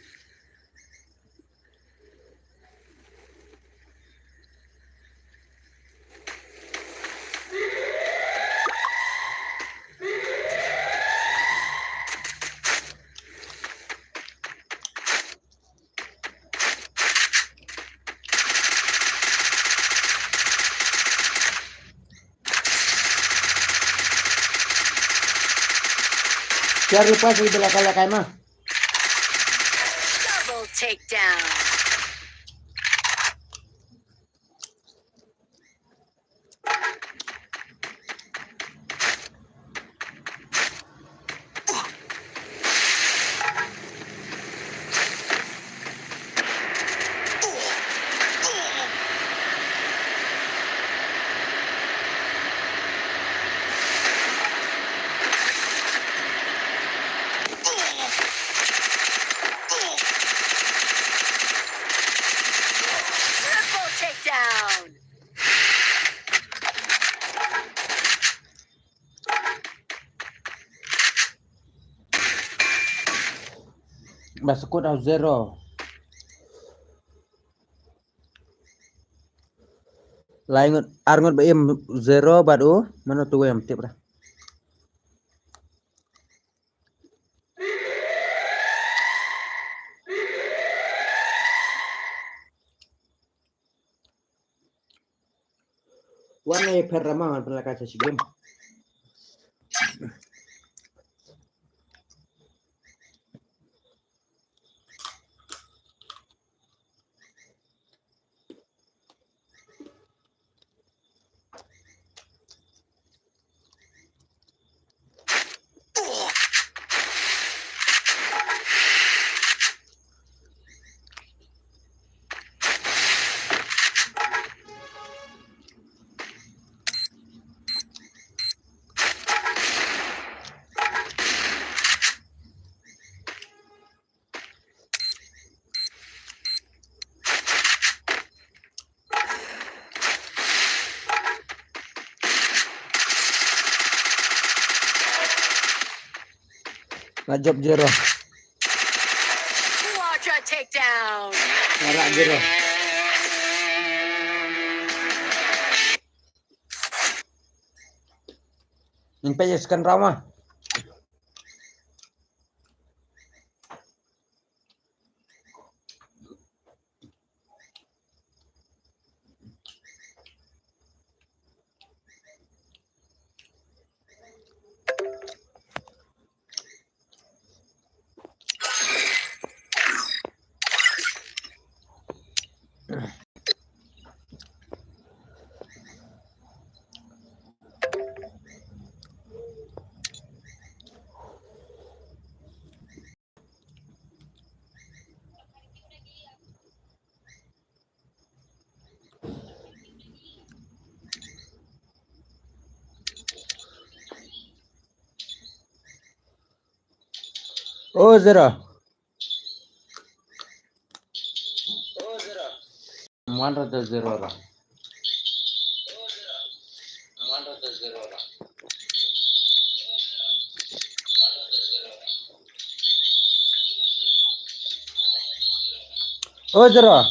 Share lepas ni bela kala kai ma. Double takedown. Triple takedown. Ba skut ha u zero. Lai ngut, ar ngut ba im zero bad u, mano tu em tip dah. Wan ai pher rama wan pynlaka sa shi game. Nga jop zero. Quadra takedown. Nga rak zero. Ngin peit ïa second round ma. Oh, zero. One to the zero ra. Oh, zero.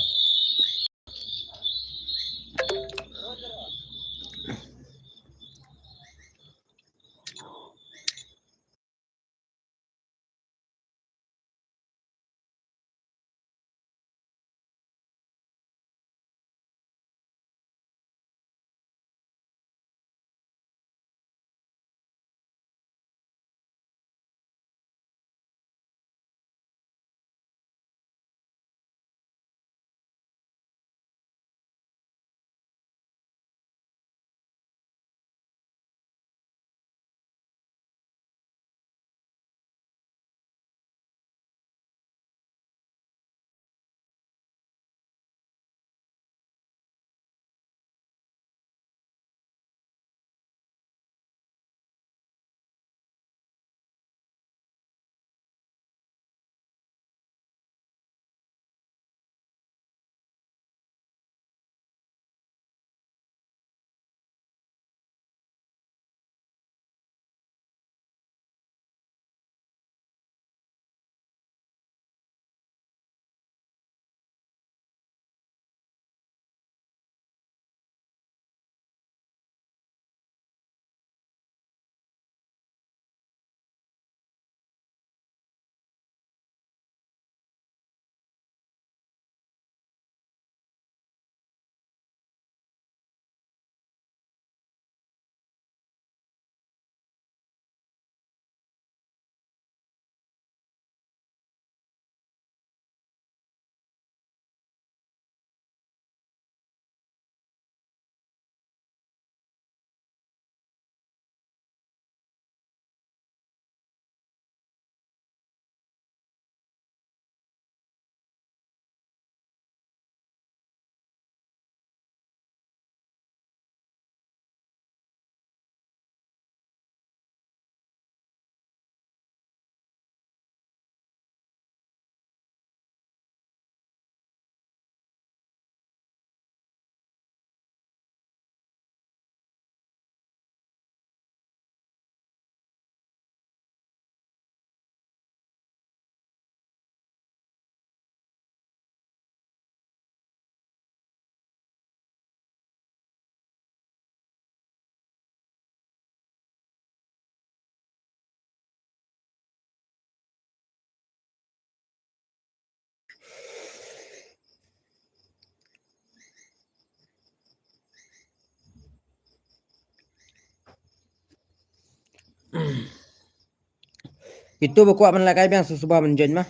Itu ba kwah ban lehkai biang sa suba ban join ma.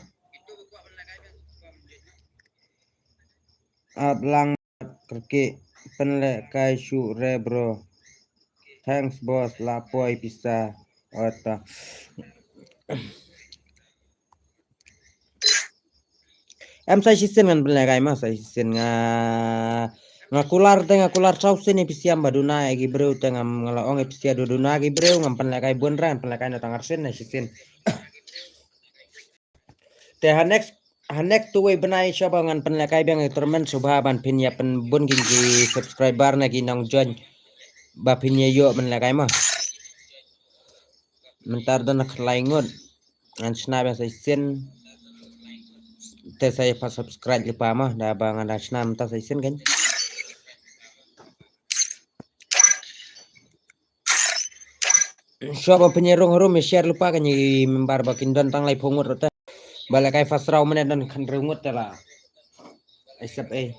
Ap lang kyrkieh pynlehkai shuh re bro. Thanks boss, la poi pisa. Ota. Em sa shisien ngan pynlehkai ma sa shisien nga, nga kular te nga kular saw sien ïa pisa ba duna ïa ki briew te ngam, nga la ong ïa pisa du duna ki briew, ngam pynlehkai bun re, ngan pynlehkai na tang arsien na shisien. Te ha next, ha next tu wei bnai shuwa ba ngan pynlehkai biang ïa tournament shuwa ban pynïa pynbun ki, ki subscriber na ki nongjoin ba pynïa ïoh pynlehkai ma. Mynta don na khlai ngut. Ngan shna biang sa shisien. Te sa ïa pat subscribe lypa ma da ba ngan da shna mynta sa shisien kan. Shuwa ba pynïarung harum, ïa share lypa kane i member ba kin don tang laiphew ngut ruh te. Ba la kai first round mynne don khathynriew ngut te la. Ai sep ei.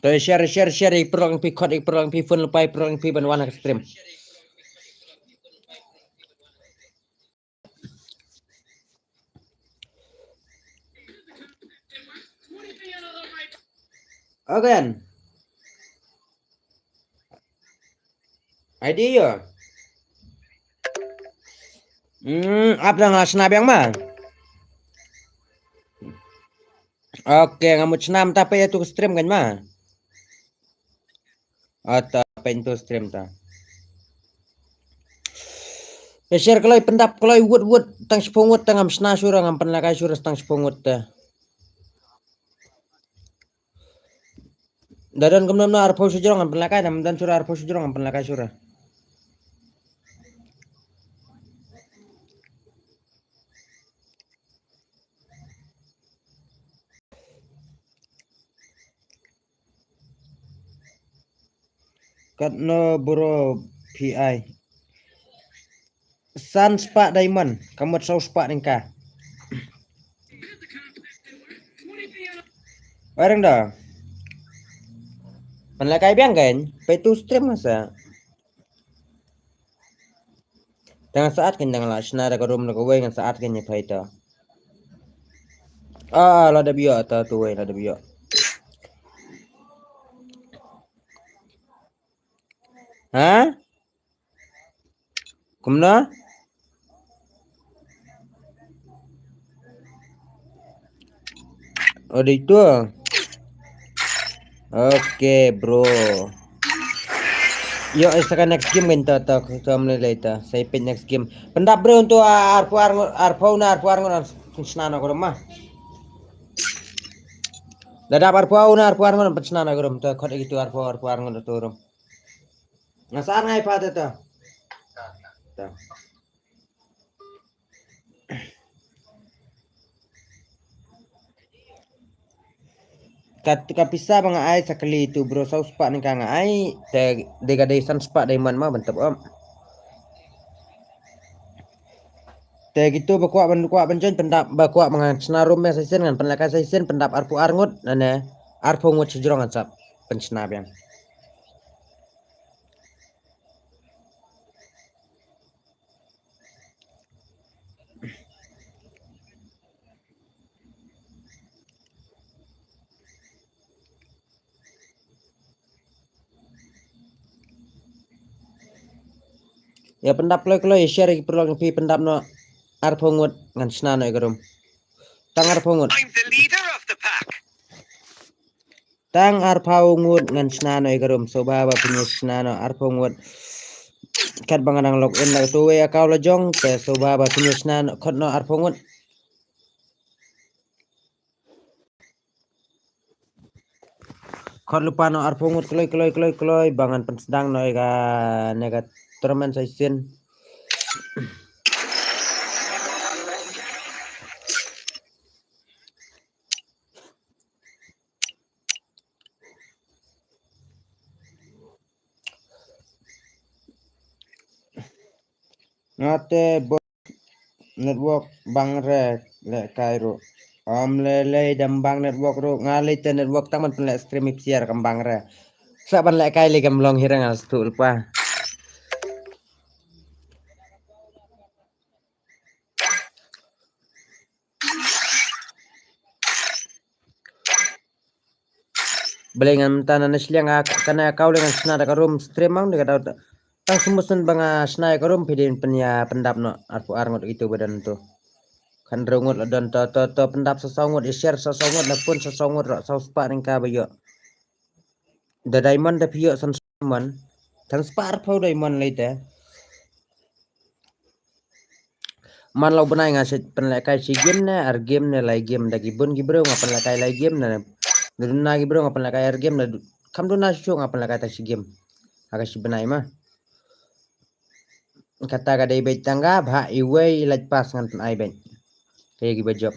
To share, share, share, ïa ki paralok jong phi, khot ïa ki paralok jong phi, phone lypa ïa ki paralok jong phi ban wan ha ka stream. Again. Idea. Hmm, ap dang la shna biang ma. Okay, nga mut shna mynta peit ïa tu ka stream kan ma. Ata peit tu stream ta. Peit share kloi, pyndap kloi, wut wut, tang shiphew ngut ta ngam shna shura, ngam pynlakai shura tang shiphew ngut ta. Da don kumno kumno arphew shijrong ngam pynlakai, da don shura arphew shijrong ngam pynlakai shura. Katno bro P I. San spah diamond, ka mut saw spah tyngka. Wareng da. Pynlakai biang kan, peit tu stream masa. Tang sa'at kan tang la shna da ka room da kawei ngan sa'at kan ïa peit ta. Ah, la da biok ta tu wei la da biok. Ha? Kumno? Oh, dei tu. Okay, bro. Ïoh, sa ka next game kan ta, ta, ta, mlei lei ta. Sa ïa peit next game. Pyndap bro tu, ah, arphew ar ngut, arphew na arphew ar ngut, ah, pynsna noh ka room ma. Da dap arphew na arphew ar ngut, pynsna noh ka room ta, khot ïa ki tu arphew, arphew ar ngut tu room. Nga sa ngai pa ta ta. Ta. Kat, ka pisa ba nga ai sa kali tu bro, saw spah tyngka nga ai, te dei ka dei san spah diamond ma ban tap ap. Te kitu ba kwah ban, kwah ban join pyndap, ba kwah ba ngan shna room ïa sa shisien, ngan pynlakai sa shisien, pyndap arphew ar ngut, nane arphew ngut shijrong ngan sa pynshna biang. Ïa pyndap kloi kloi, share ïa ki paralok jong phi, pyndap noh arphew ngut ngan shna noh ïa ka room. Tang arphew ngut. I'm the leader of the pack. Tang arphew ngut ngan shna noh ïa ka room, sngewbha ba phin ïa shna noh arphew ngut. Katba nga dang log in na katu wei account la jong, te sngewbha ba phin ïa shna noh, khot noh arphew ngut. Khot lypa noh arphew ngut kloi kloi kloi kloi ba ngan pynsdang noh ïa kane ka tournament sa shisien. Nga te bot network bang re lehkai ruh. Ym lei lei, dang bang network ruh. Nga lei te network tang ban pynleh stream ïa phi shisha kam bang re. Sa ban lehkai lei kam long hi re, nga sngewthuh lypa. Balei ngan mynta na shiliang, ah, kane ka kawleng ngan shna da ka room stream mang da ka dau ta. Tang sumut shen ba nga shna ïa ka room phi dei pynïa pyndap noh arphew ar ngut ïa kitu ba don tu. Khathynriew ngut la don to, to, to pyndap saw saw ngut, ïa share saw saw ngut, na phone saw saw ngut, ruh saw spah tyngka ba ïoh. Da diamond da phi ïoh san diamond. Tang spah arphew diamond lei te. Man la u bnai nga sa pynlehkai shi game ne ar game ne lai game, da ki bun ki briew nga pynlehkai lai game ne. Da duna ki briew nga pynlehkai ar game ne. Kam duna shuh shuh nga pynlehkai tang shi game. Ha ka shi bnai ma. Kata ka dei beit tang ka bha iwei i lait pass ngan pynai beit. Hei ki ba jop.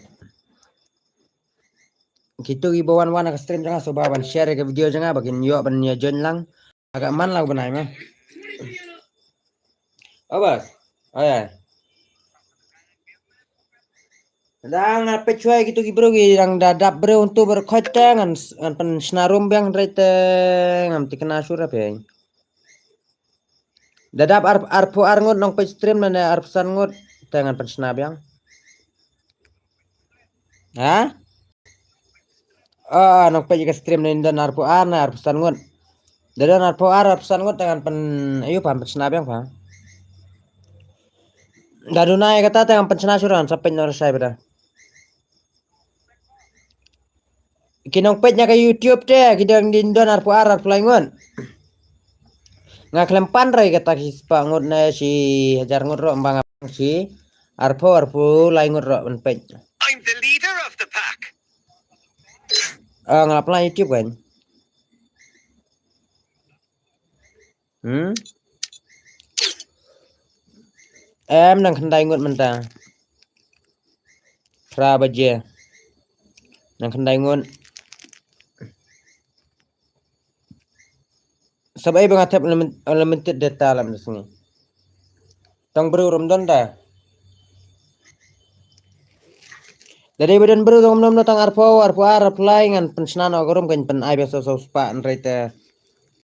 Kitu ki ba wan wan ka stream janga so ba ban share ka video janga ba kin yo ban ya join lang. Aga man lau banai ma. Abas. Aya. Dang apa cuai kitu ki bro ki dang dadap bro untuk berkhoit ngan ngan pen snarum biang rete ngam tikna sura pe. Dadap ar arphew ar ngut nong page stream nane arphew san ngut te ngan pen sna biang. Ha? Ah, nong page ka stream nane dan arphew ar na arphew san ngut. Dadan arphew ar arphew san ngut te ngan pen ayu pam pen sna biang pam. Dadunai kata te ngan pen sna suran sa page nor sai beda. Ki nong page na ka YouTube te ki dang din don arphew ar arphew lai ngut. Nga khlem pan rai kata ki spah ngut na shi hajar ngut ro embang shi arphew arphew lai ngut ro ban page. I'm the leader of the pack. Ah, nga pla YouTube kan. Hmm? Em nang khyndai ngut mynta. Phra baje. Nang khyndai ngut. Sab ai ba nga thep unlimited data lam da sngi. Tang bru rum don da. Da dei ba don bru tang nom no tang arphew arphew ar arphew lai ngan pen sna no ka rum kan pen ai ba so so spah nrei te.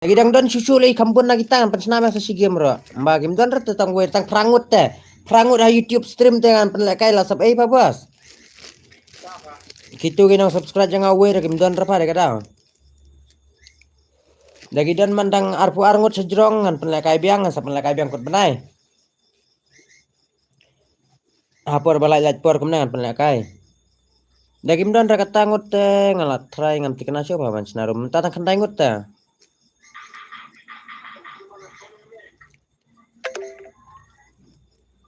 Lagi dang don shu shu lagi kham bun lagi tang pen sna ma sa shi game ro. Ba kim don rat tang wei tang phra ngut te. Phra ngut ha YouTube stream te ngan pen lekai la sab ei pa bos. Kitu ki nong subscribe janga wei ra kim don ra pa de ka dang. Lagi don man dang arphew ar ngut sa jrong ngan pen lekai biang ngan sa pen lekai biang kut benai. Ha por ba lait lait por kumne ngan pynlehkai. Da kim don ra kata ngut te nga la try ngam tikna shuh ba ban shna rum mynta tang khyndai ngut te.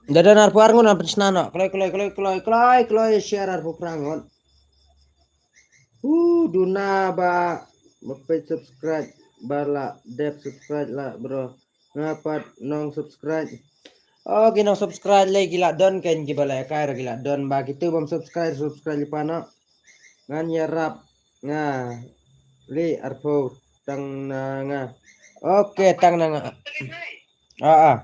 Da don arphew ar ngut ngan pynshna noh. Kloi kloi kloi kloi kloi kloi share arphew phra ngut. Uh, duna ba ba peit subscribe ba la dep subscribe la bro. Nga pat nong subscribe. Oh, ki nong subscribe le ki la don ken ki ba la kai ra ki la don ba kitu bam subscribe subscribe li pana. Ngan ïarap nga li arphew tang na nga. Okay, tang na nga. Ah, ah.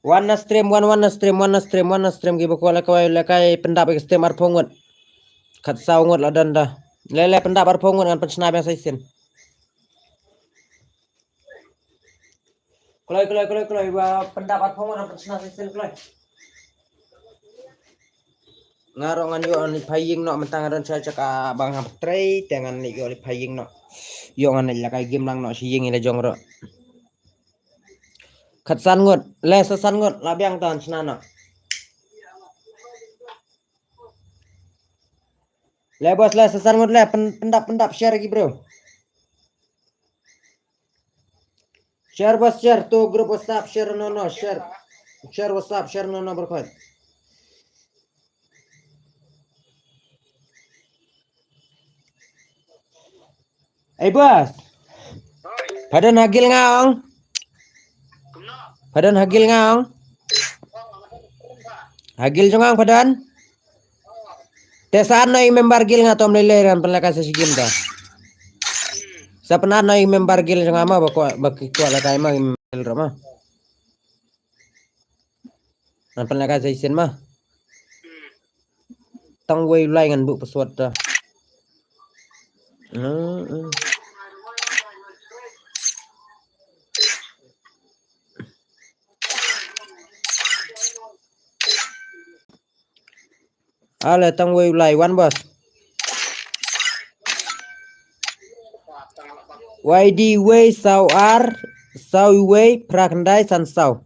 Wan na stream, wan, wan na stream, wan na stream, wan na stream, ki ba kwah la kwah la kai pyndap ïa ka stream arphew ngut. Khatsaw ngut la don da. Le le pyndap arphew ngut ngan pynshna biang sa shisien. Kloi, kloi, kloi, kloi, ba pyndap arphew ngut ngan pynshna sa shisien kloi. Nga ruh ngan ïoh leit pha ïing noh mynta nga don sha ka bang hap trei te ngan leit ïoh leit pha ïing noh. Ïoh ngan leit la kai game lang noh sha ïing ïa la jong ruh. Khatsan ngut, le sa san ngut, la biang tan shna noh. Le bos le sa san ngut le pyn-, pyndap pyndap share ki bro. Share bos share to group WhatsApp share no no share. Share WhatsApp share no no berkhot. Ei bos. Pardon hagil nga ong. Pardon hagil nga ong. Hagil jong nga pardon. Te sa no i member gil nga tom lele ran pynlaka sa sigim da. Sa pynat no i member gil jong nga ma ba ko ba ki ko la kai ma i member ro ma. Ngan pynlaka sa isin ma. Tang wei lai ngan bu password ta. Hmm, hmm. Ale tang wei lai wan bos. Y D wei saw ar saw wei phra khyndai san saw.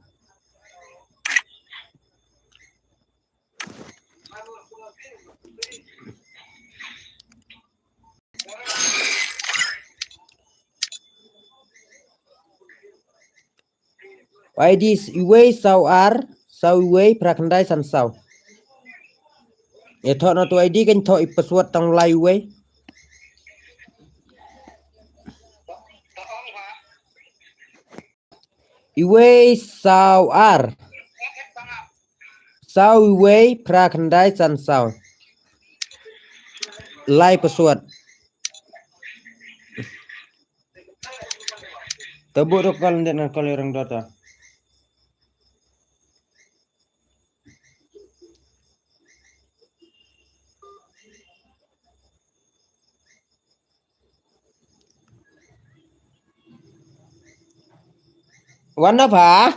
Y D wei saw ar saw wei phra khyndai san saw. Ïa thoh na tu I D kan thoh i password tang lai wei. Iwei saw ar. Saw wei phra khyndai san saw. Lai password. Te buh ruh call, ndet ngan call ïa u Rangdor ta. Wan noh pha.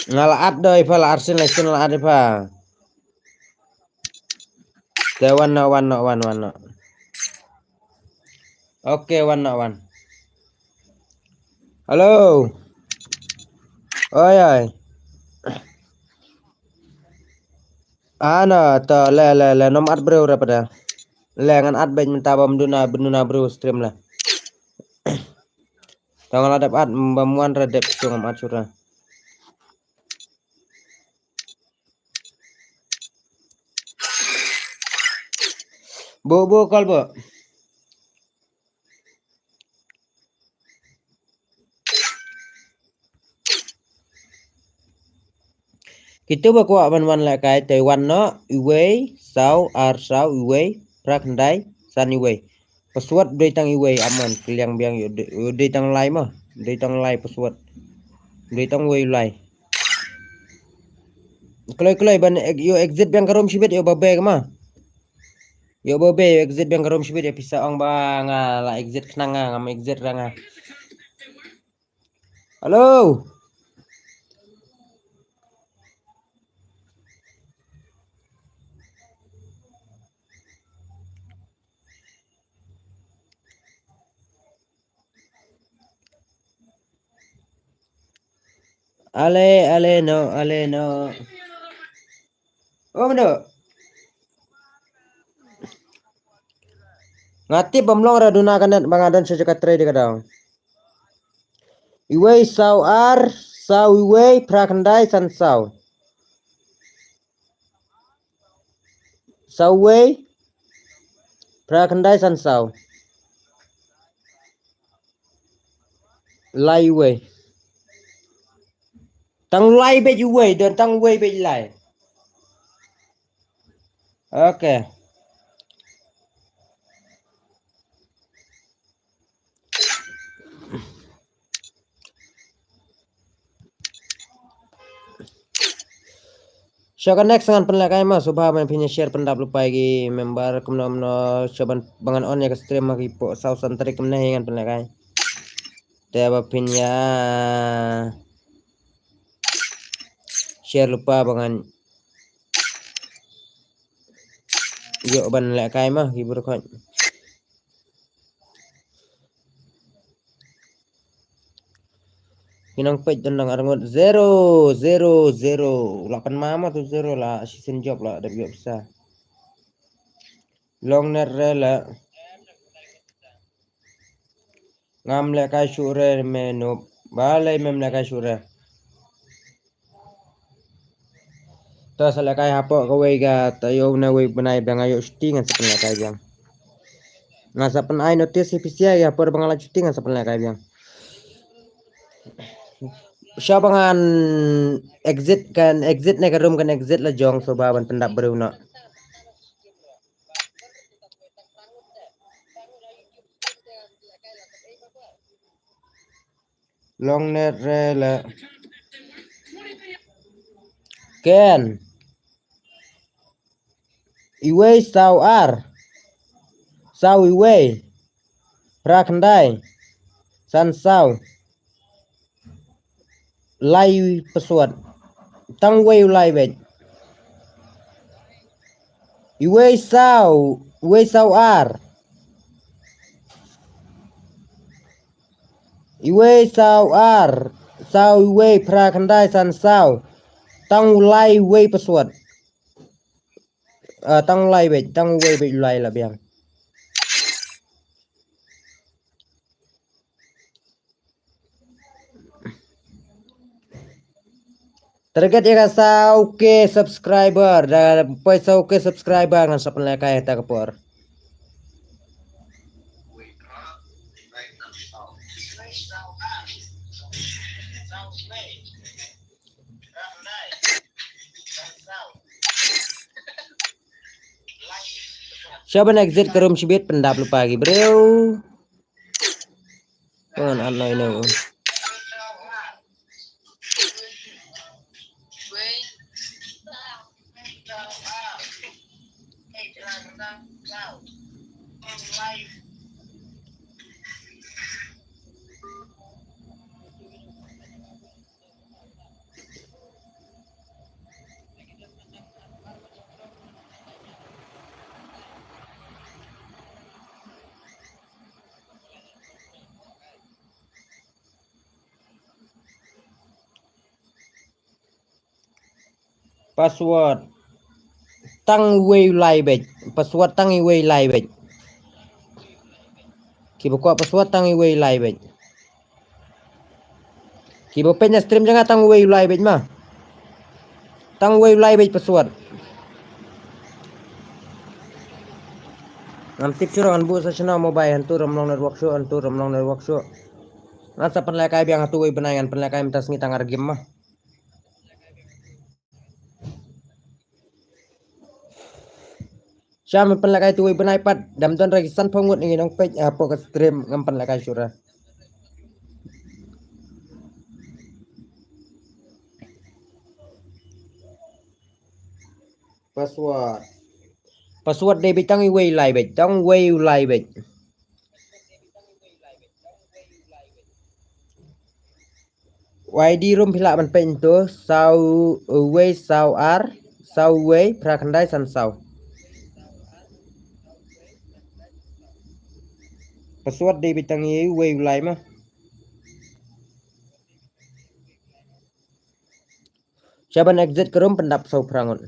Nga la at dei pha, la arsien la sien la at dei pha. Te wan noh, wan noh, wan, wan noh. Okay, wan noh, wan. Hello. Oi, oi. Ano, to, le, le, le, nym at briew re pat de. Le, ngan at beit mynta ba ym duna, ym duna briew stream le. To nga la dep at, ba ym wan re dep shu ngam at shuh re. Buh, buh, call buh. Kito ba kwah ban wan lehkai te wan noh, uwei, saw, ar, saw, uwei, phra, khyndai, san, uwei. Password dei tang uwei, aman, kylliang biang ïoh dei, ïoh dei tang lai mo, dei tang lai password. Dei tang uwei lai. Kloi kloi ban ek-, ïoh exit biang ka room shibit ïoh ba bek ma. Ïoh ba bek ïoh exit biang ka room shibit ïoh pisa ong ba nga la exit khnang nga, ngam exit ra nga. Hello. Ale, ale, no, ale, no. Oh, mendo. Nga tip ba ym long re duna ka net ba nga don sha jaka trei de ka daw. Uwei saw ar, saw uwei, phra khyndai san saw. Saw uwei, phra khyndai san saw. Lai uwei. Tang lai beit uwei, don tang uwei beit lai. Okay. Sha ka next ngan pynlehkai ma, sngewbha ban phin ïa share pyndap lypa ïa ki member kumno kumno, sha ban ba ngan on ïa ka stream ha ki por saw san tarik kumne ngan pynlehkai. Te ba phin ïa share lypa ba ngan ïoh ban lehkai ma ki briew khot. Ki nang peit don nang arngut zero, zero, zero. La kynmaw ma tu zero la shisien jop la dep ïoh pisa. Long net re la. Ngam lehkai shuh re me nup. Balei mem lehkai shuh re? To sa lehkai hapoh kawei ka taïew na wei bnai ba nga ïoh shuti ngan sa pynlehkai biang. Nga sa pyn-ai notice hi pisa ïa hapoh ba nga la shuti ngan sa pynlehkai biang. Sha ba ngan exit kan exit ne ka room kan exit la jong sngewbha ban pyndap briew noh. Long net re la. Ken. Iwei saw ar. Saw iwei. Phra khyndai. San saw. Lai password. Tang wei u lai beit. Iwei saw, iwei saw ar. Iwei saw ar, saw iwei phra khyndai san saw. Tang u lai wei password. Ah, tang u lai beit, tang u wei beit u lai la biang. Target ïa ka saw K subscriber, da poi saw K subscriber ngan sa pynlehkai ha ta ka por. Sha ban exit ka room shibit pyndap lypa ki briew. Pyngan at noi no. Password tang iwei u lai beit. Password tang iwei u lai beit. Kiba kwah password tang iwei u lai beit. Kiba peit na stream jong nga tang iwei u lai beit ma. Tang iwei u lai beit password. Ngam tip shuh ngan buh sa shano mobile, hangtu ym long network shuh, hangtu ym long network shuh. Ngan sa pynlehkai biang hangtu iwei u bnai, ngan pynlehkai mynta sngi tang ar game ma. Sha me pynlehkai tu iwei u bnai pat, dam don ra ki sanphew ngut ngi nongpeit hapoh ka stream, ngam pynlehkai shuh ra. Password. Password dei beit tang iwei u lai beit, tang iwei u lai beit. Y D room phi lah ban peit hangtu, saw wei saw ar, saw wei phra khyndai san saw. Password dei beit tang iwei u lai ma. Sha ban exit ka room pyndap saw phra ngut.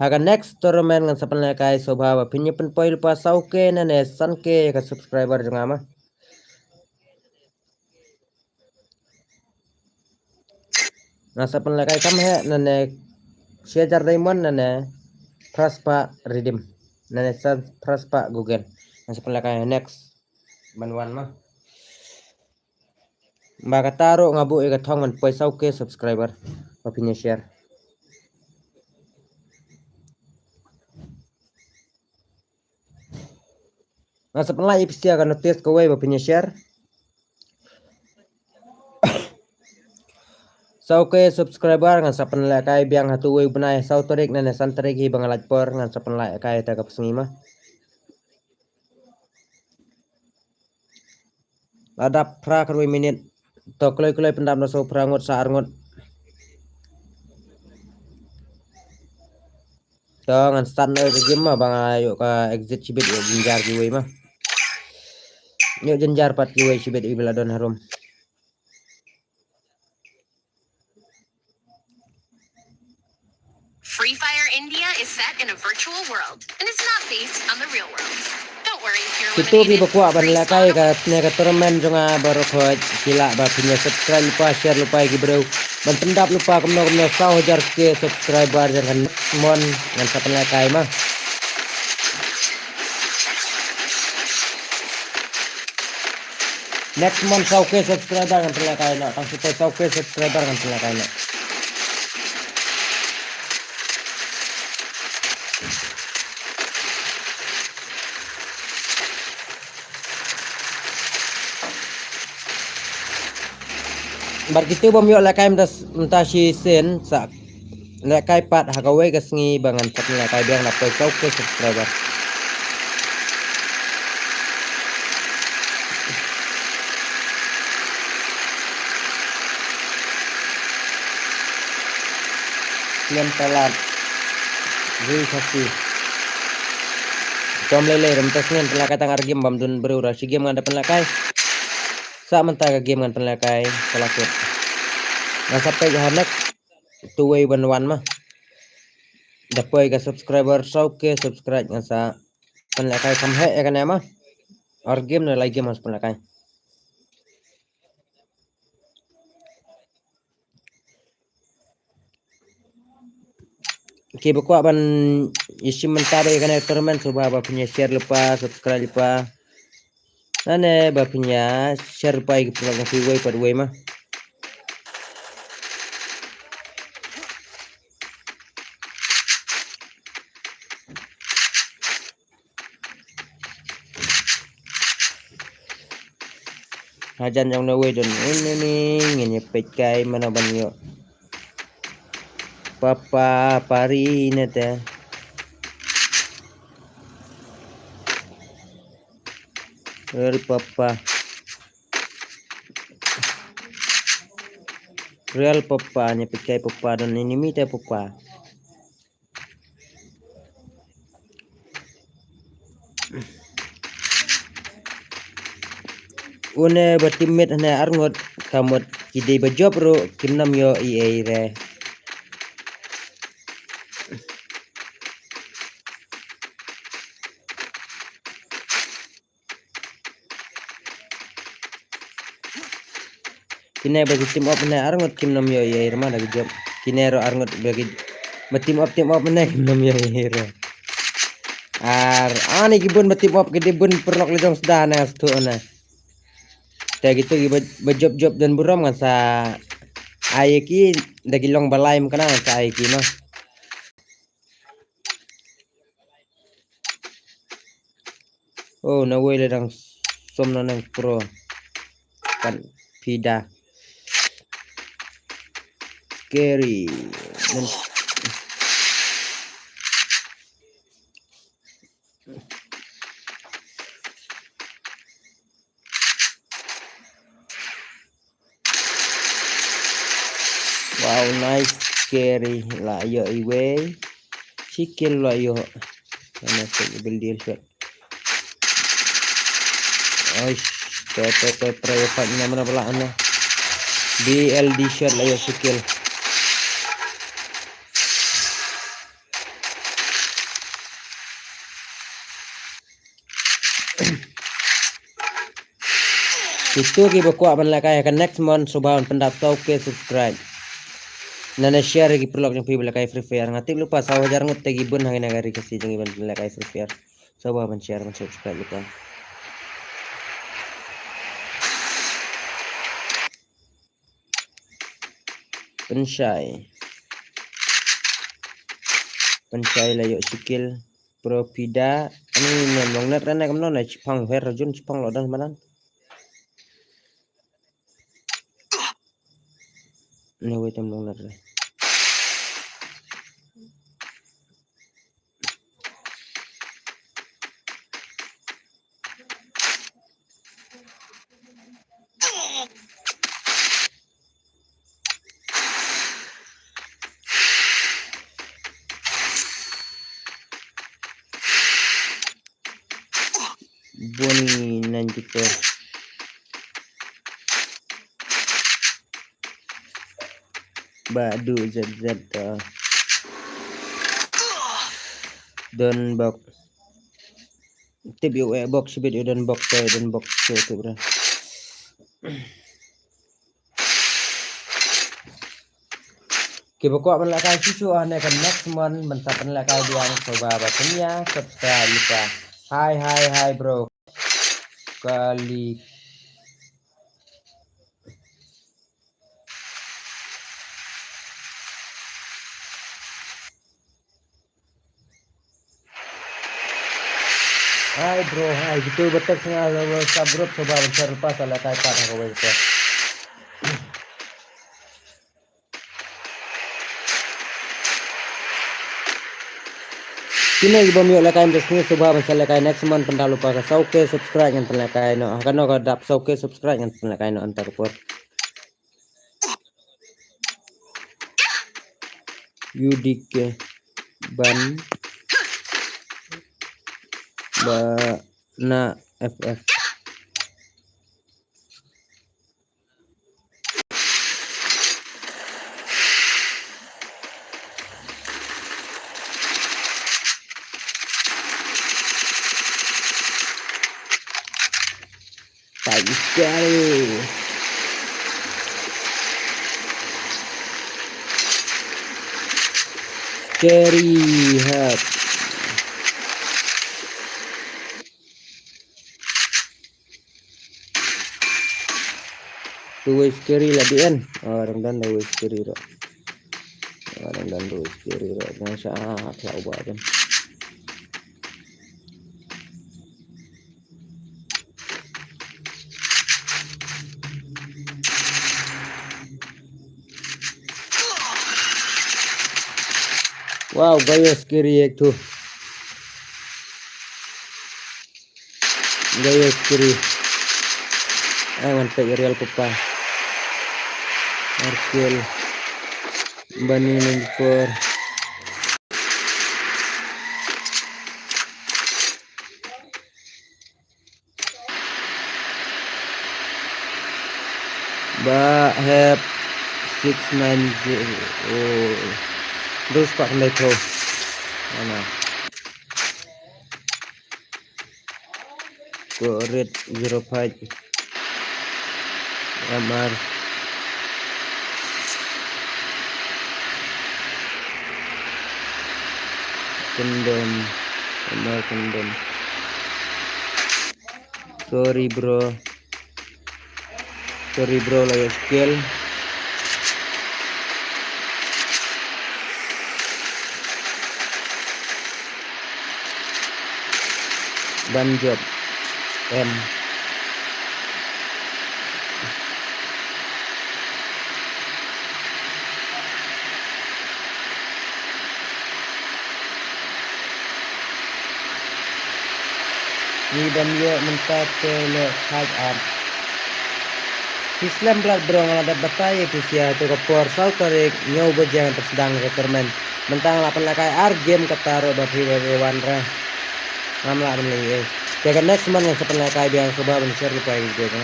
Ha ka next tournament ngan sa pynlehkai sngewbha ba phin ïa pynpoi lypa saw K ne ne san K ïa ka subscriber jong nga ma. Ngan sa pynlehkai kham heh, nane shi hajar diamond, nane phra spah redeem, nane san phra spah Google. Ngan sa pynlehkai next ban wan ma. Ba kata ruh nga buh ïa ka thong ban poi saw K subscriber. Ba phin ïa share. Ngan sa pynlait ïa phi sa ka notice kawei ba phin ïa share. Saw K subscriber ngan sa pynlehkai biang ha tu wei u bnai, saw tarik ne ne san tarik hi ba nga lait por, ngan sa pynlehkai ïa ka sngi ma. La dap phra khatwei minit. To kloi kloi pyndap na saw phra ngut sa ar ngut. To ngan start noh ka game ma, ba nga ïoh ka exit shibit, ïoh jynjar kiwei ma. Ïoh jynjar pat kiwei shibit iba la don harum. Free Fire India is set in a virtual world and it's not based on the real world. Don't worry if you're eliminated. Kito kiba kwah ban lehkai ka ne ka tournament jong nga baroh khoit, ki lah ba phin ïa subscribe lypa, share lypa ïa ki briew ban pyndap lypa kumno kumno saw hajar K subscriber jong ka next month ngan sa pynlehkai ma. Next month saw K subscriber ngan pynlehkai noh. Tang shu poi saw K subscriber ngan pynlehkai noh. Bad kito bym ïoh lehkai mynta, mynta shisien sa lehkai pat ha kawei ka sngi ba ngan pat lehkai biang na poi saw K subscriber. Klem palat. Ri Khasi. Tom lei lei, mynta sngi ngan pynlehkai tang ar game, bym don briew, ra shi game ngan da pynlehkai. Sa mynta ka game ngan pynlehkai, ka la kut. Ngan sa peit ha next. Tu wei ban wan ma. Da poi ka subscriber saw K subscribe ngan sa pynlehkai kham heh ïa kane ma. Ar game ne lai game ngan sa pynlehkai. Kiba kwah ban ïa shim mynta ïa kane tournament, sngewbha ba phin ïa share lypa, subscribe lypa. Nane ba pynïa share pai ki pynlong ki wei pat wei ma. Hajan jong na wei don ini ni ngin ïa peit kai mano ban ïoh. Papa pari ne te. Real papa. Real papa ne peit kai papa don ini mi te papa. Une ba teammate hane arngut kamut ki dei ba jop ruh kim nam ïoh ei ei re. Kine ba ki team up ne arngut kim nam ïoh ei ei re ma da ki jop. Kine ruh arngut ba ki ba team up team up ne kim nam ïoh ei ei re. Ar ani ki bun ba team up ki dei bun pyrlok le jong sda ne stu ne. Te kitu ki ba, ba jop jop don burom ngan sa ai ki da ki long ba lai em kana ngan sa ai ki ma. Oh, na wei le dang som na nang pro. Kan pida. Scary. Men- Wow, nice carry. La ïoh iwei. Shi kill la ïoh. Ana sek bil deal shot. Oish, to to to try fight na mana bala ana. B L D shot la ïoh shi kill. Kitu ki ba kwah ban lehkai ha ka next month, sngewbha ban pyndap saw K subscribe. Nane share ki paralok jong phi ba lehkai Free Fire. Nga tip lypa saw hajar ngut te ki bun ha kane ka ri Khasi jong ngi ban lehkai Free Fire. Sngewbha ban share ban subscribe lypa. Pynshai. Pynshai la ïoh shi kill. Pro Pida. Ani ne long net rene kam non ne chipang her jun chipang lo dan manan. Ne wei tam long net re. Boni ninety-four. Ba du Z Z, uh, don bok. Tip ïoh eh bok shibit ïoh don bok te don bok te tip ra. Ki ba kwah ban lehkai shuh shuh ha ne ka next month ban sa pynlehkai biang, sngewbha ba pynïa subscribe lypa. Hi hi hi bro. Kali. Hi bro, hi. Kitu ba text nga ha WhatsApp group, sngewbha ban share lypa, sa lehkai pat ha kawei pat. Kine ki bym ïoh lehkai mynta sngi, sngewbha ban sa lehkai next month, pynda lypa ka saw K subscribe ngan pynlehkai noh. Ha kano ka dap saw K subscribe ngan pynlehkai noh hangta ka por. U D K ban ba na F F. Fight is scary. Scary hub. Tu wei scary la dien. Oh, dang don da wei scary ruh. Oh, dang don da wei scary ruh. Dang sha ah, khlak ba dang. Wow, gayo scary ek tu. Gayo scary. Ai, wan pek real papa. Arkel. Bani number four. Ba hep six nine zero. Dos pak ndai tho. Ana. Ko red zero five. M R. Kendom. M R Kendom. Sorry, bro. Sorry, bro, la ïa skill. Ban job. M. Ngi dang ïoh mynta te le five up. Phi slem blat bro, nga la dep batai ïa phi sha tu ka por saw tarik hynñiew baje ngan pyrshang ka tournament. Mynta nga la pynlehkai ar game kata ruh ba phi ba phi wan re. Ngam lah ban leh ei. Te ka next month ngan sa pynlehkai biang, sngewbha ban share lypa ïa ka video ka.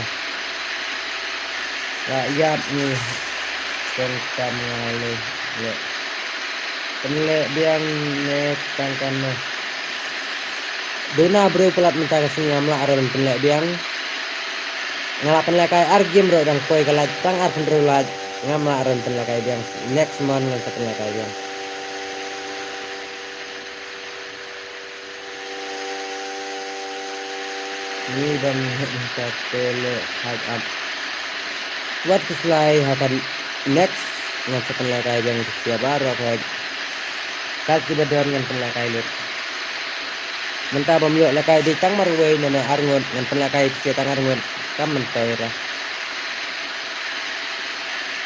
La ïap ngi. Tang tam nga leh. Leh. Pynleh biang ne tang kan ne. Duna briew palat mynta ka sngi ngam lah re ban pynleh biang. Nga la pynlehkai ar game ruh dang poi ka lait tang ar phew hynriew lait. Ngam lah re ban pynlehkai biang. Next month ngan sa pynlehkai biang. Ngi dang heh mynta te le haj ap. Wat khuslai ha ka next ngan sa pynlehkai biang ïa ki sha baroh haj. Kat kiba don ngan pynlehkai lut. Mynta bym ïoh lehkai dei tang marwei ne ne ar ngut ngan pynlehkai ïa ki sha tang ar ngut. Kam myntoi re.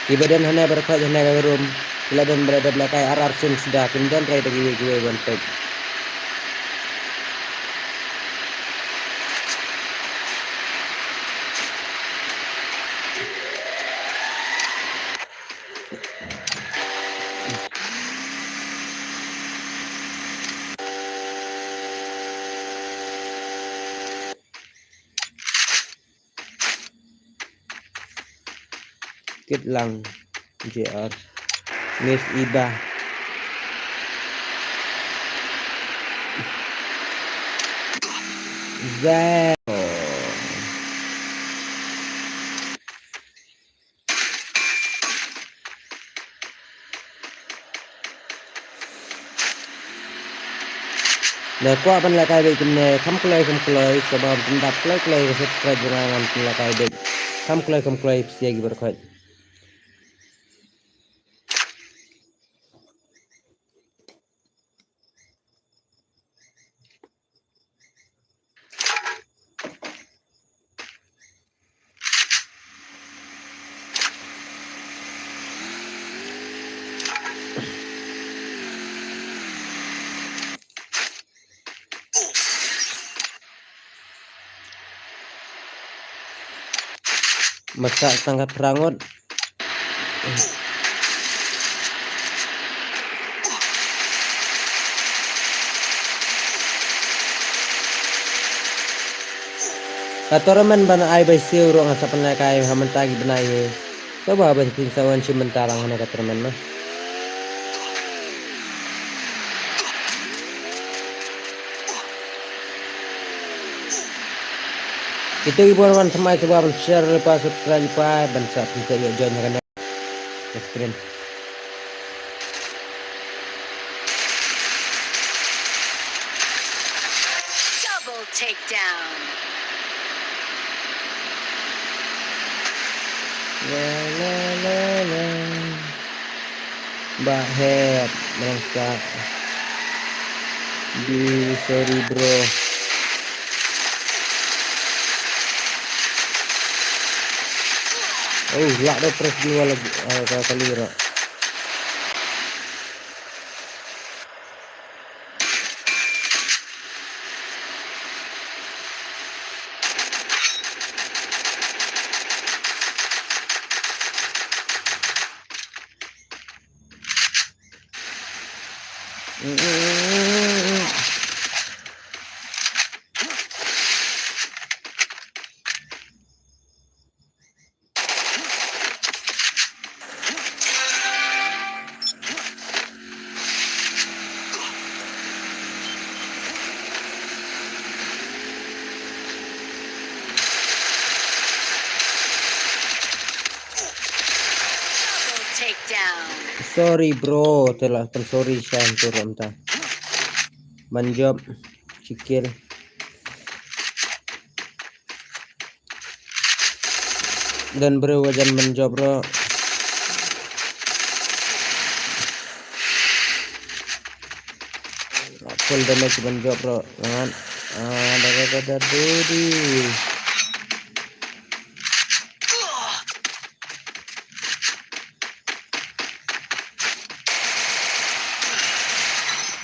Kiba don hane baroh haj hane ka room. Ki la don ba la dep lehkai ar ar sien suda, kim don re da kiwei kiwei ban peit. Kit lang J R. Miss Iba. Zero. Lada kwah ban lehkai beit kumne, kham kloi kham kloi, sngewbha ban pyndap kloi kloi ka subscribe jong nga ngan pynlehkai beit. Kham kloi kham kloi, phi sha ki baroh haj. Masak tang ka phra ngut. Ka tournament ban ai bai siew ruh nga sa pynlehkai ha mynta ki bnai hi. Sngewbha ban pynsawan shim bynta lang hane ka tournament ma. Kito ki bor wan thymmai sngewbha ban share lypa, subscribe lypa ban sa pynsa ïa join ha kane ka stream. Double takedown. La, la, la, la. Bah Hep, merangkak. Di, sorry, bro. Oh, lah dah press dua lagi. Ah, ka-, kali rak. Double takedown. Sorry, bro, te lah pyn sorry sha tu ram ta. Ban jop, sikil. Don briew ba jan ban jop ruh. Full damage ban jop ruh. Ngat. Ah, da, da, da, da, da, da.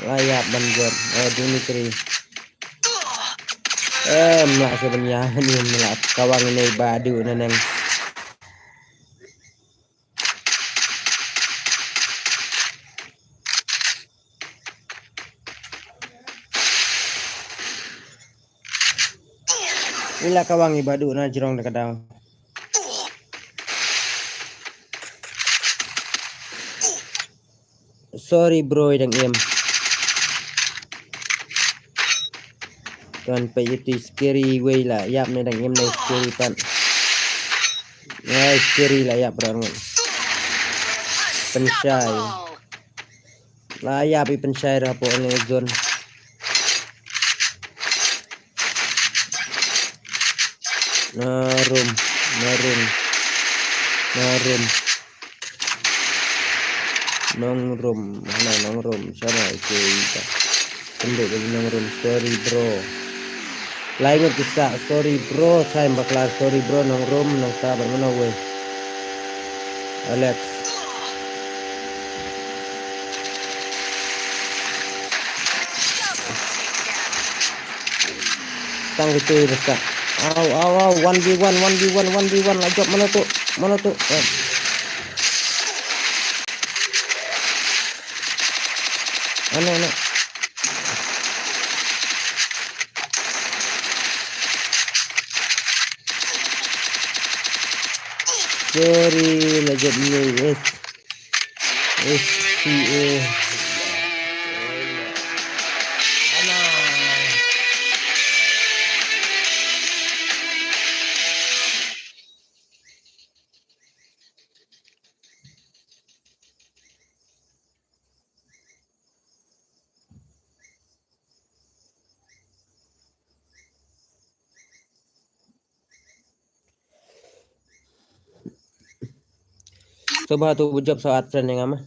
La ïap ban jop. Oh, Dimitri. Em, lah sa ban ïa, ni em lah kawang ine i Badu na nang. Ila kawang i Badu na jrong da ka daw. Sorry bro, i dang im. Tuan pa iti scary wei la ïap ne dang im ne scary pan. Ai scary la ïap rang. Pynshai. La ïap i pynshai ra po ne zone. Nongrum, nongrum, nongrum. Nongrum, hana nongrum, shana ike ita. Kende jadi nongrum, sorry bro. Lai ngut kisa, sorry bro, time bakla, sorry bro, nongrum, nongta, bad mano wei. Alex. Tang gitu basta. Au, au, au, one v one, one v one, one v one, la jop, mano tu, mano tu. Eh. Ano, ano. Sorry, la jop ni, yes. S T A. Coba tu bujop saat trending ama.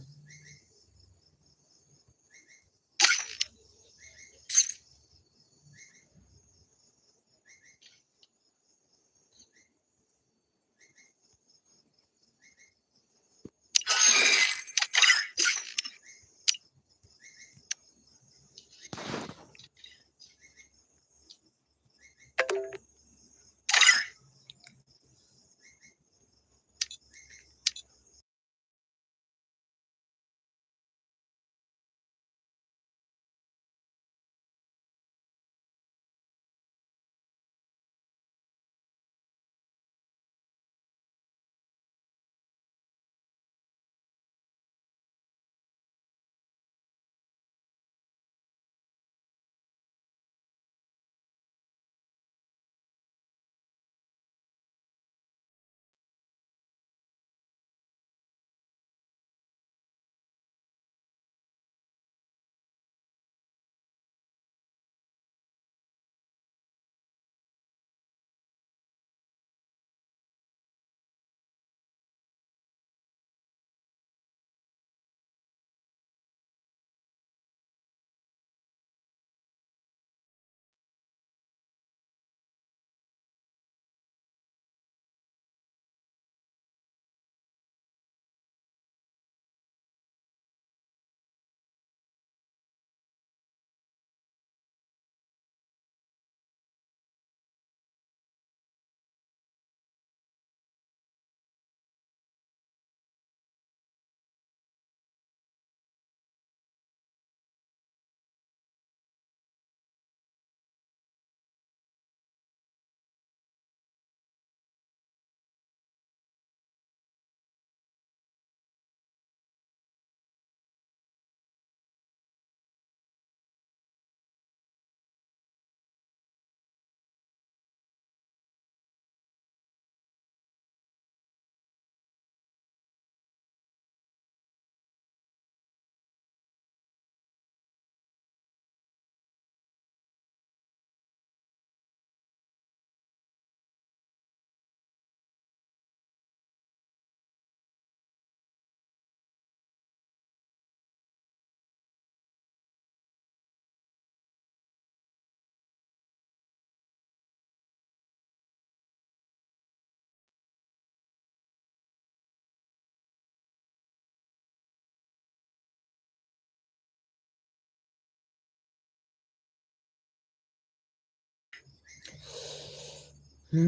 I'm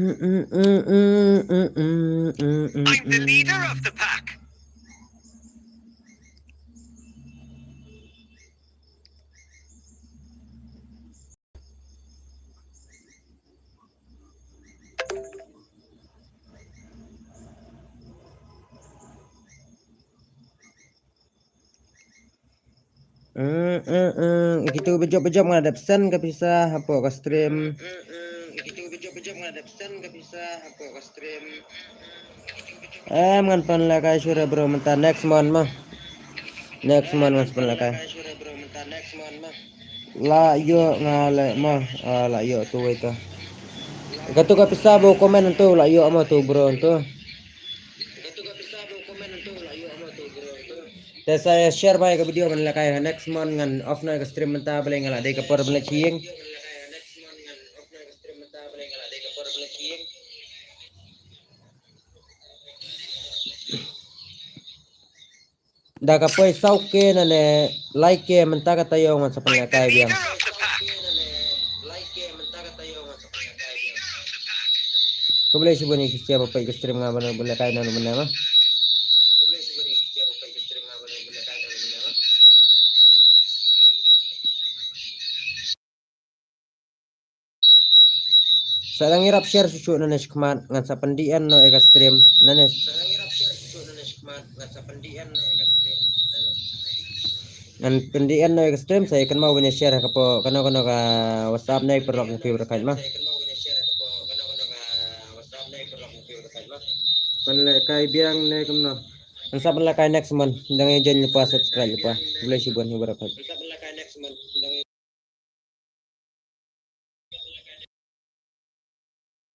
the leader of the pack. Mm, mm, mm. Kitu bejop bejop nga dep send ka pisa hapoh ka stream. Em, ngan pynlehkai shuh re bro mynta next month ma. Next month ngan pynlehkai. La ïoh nga leh ma, ah, la ïoh tu wei tu. Katu ka pisa ba u comment tu la ïoh ma tu bro tu. Te sa share bha ïa ka video ban lehkai ha next month ngan off noh ïa ka stream mynta balei nga la dei ka por ban leit sha ïing. Da ka poi saw K nane lai K mynta ka taïew ngan sa pynlehkai biang. Khublei shibun ïa ki sha ba peit ka stream nga ban lehkai nane mynne ma. Sa dang ïarap share shuh shuh nane shakhmat ngan sa pyndien noh ïa ka stream nane. Ngan pyndien noh ïa ka stream sa ïa kynmaw ban ïa share ha ka por kano kano ka WhatsApp ne paralok ïa phi baroh kait ma. Ban lehkai biang ne kumno. Ngan sa ban lehkai next month. Dang ïa join lypa subscribe lypa. Khublei shibun ïa baroh kait.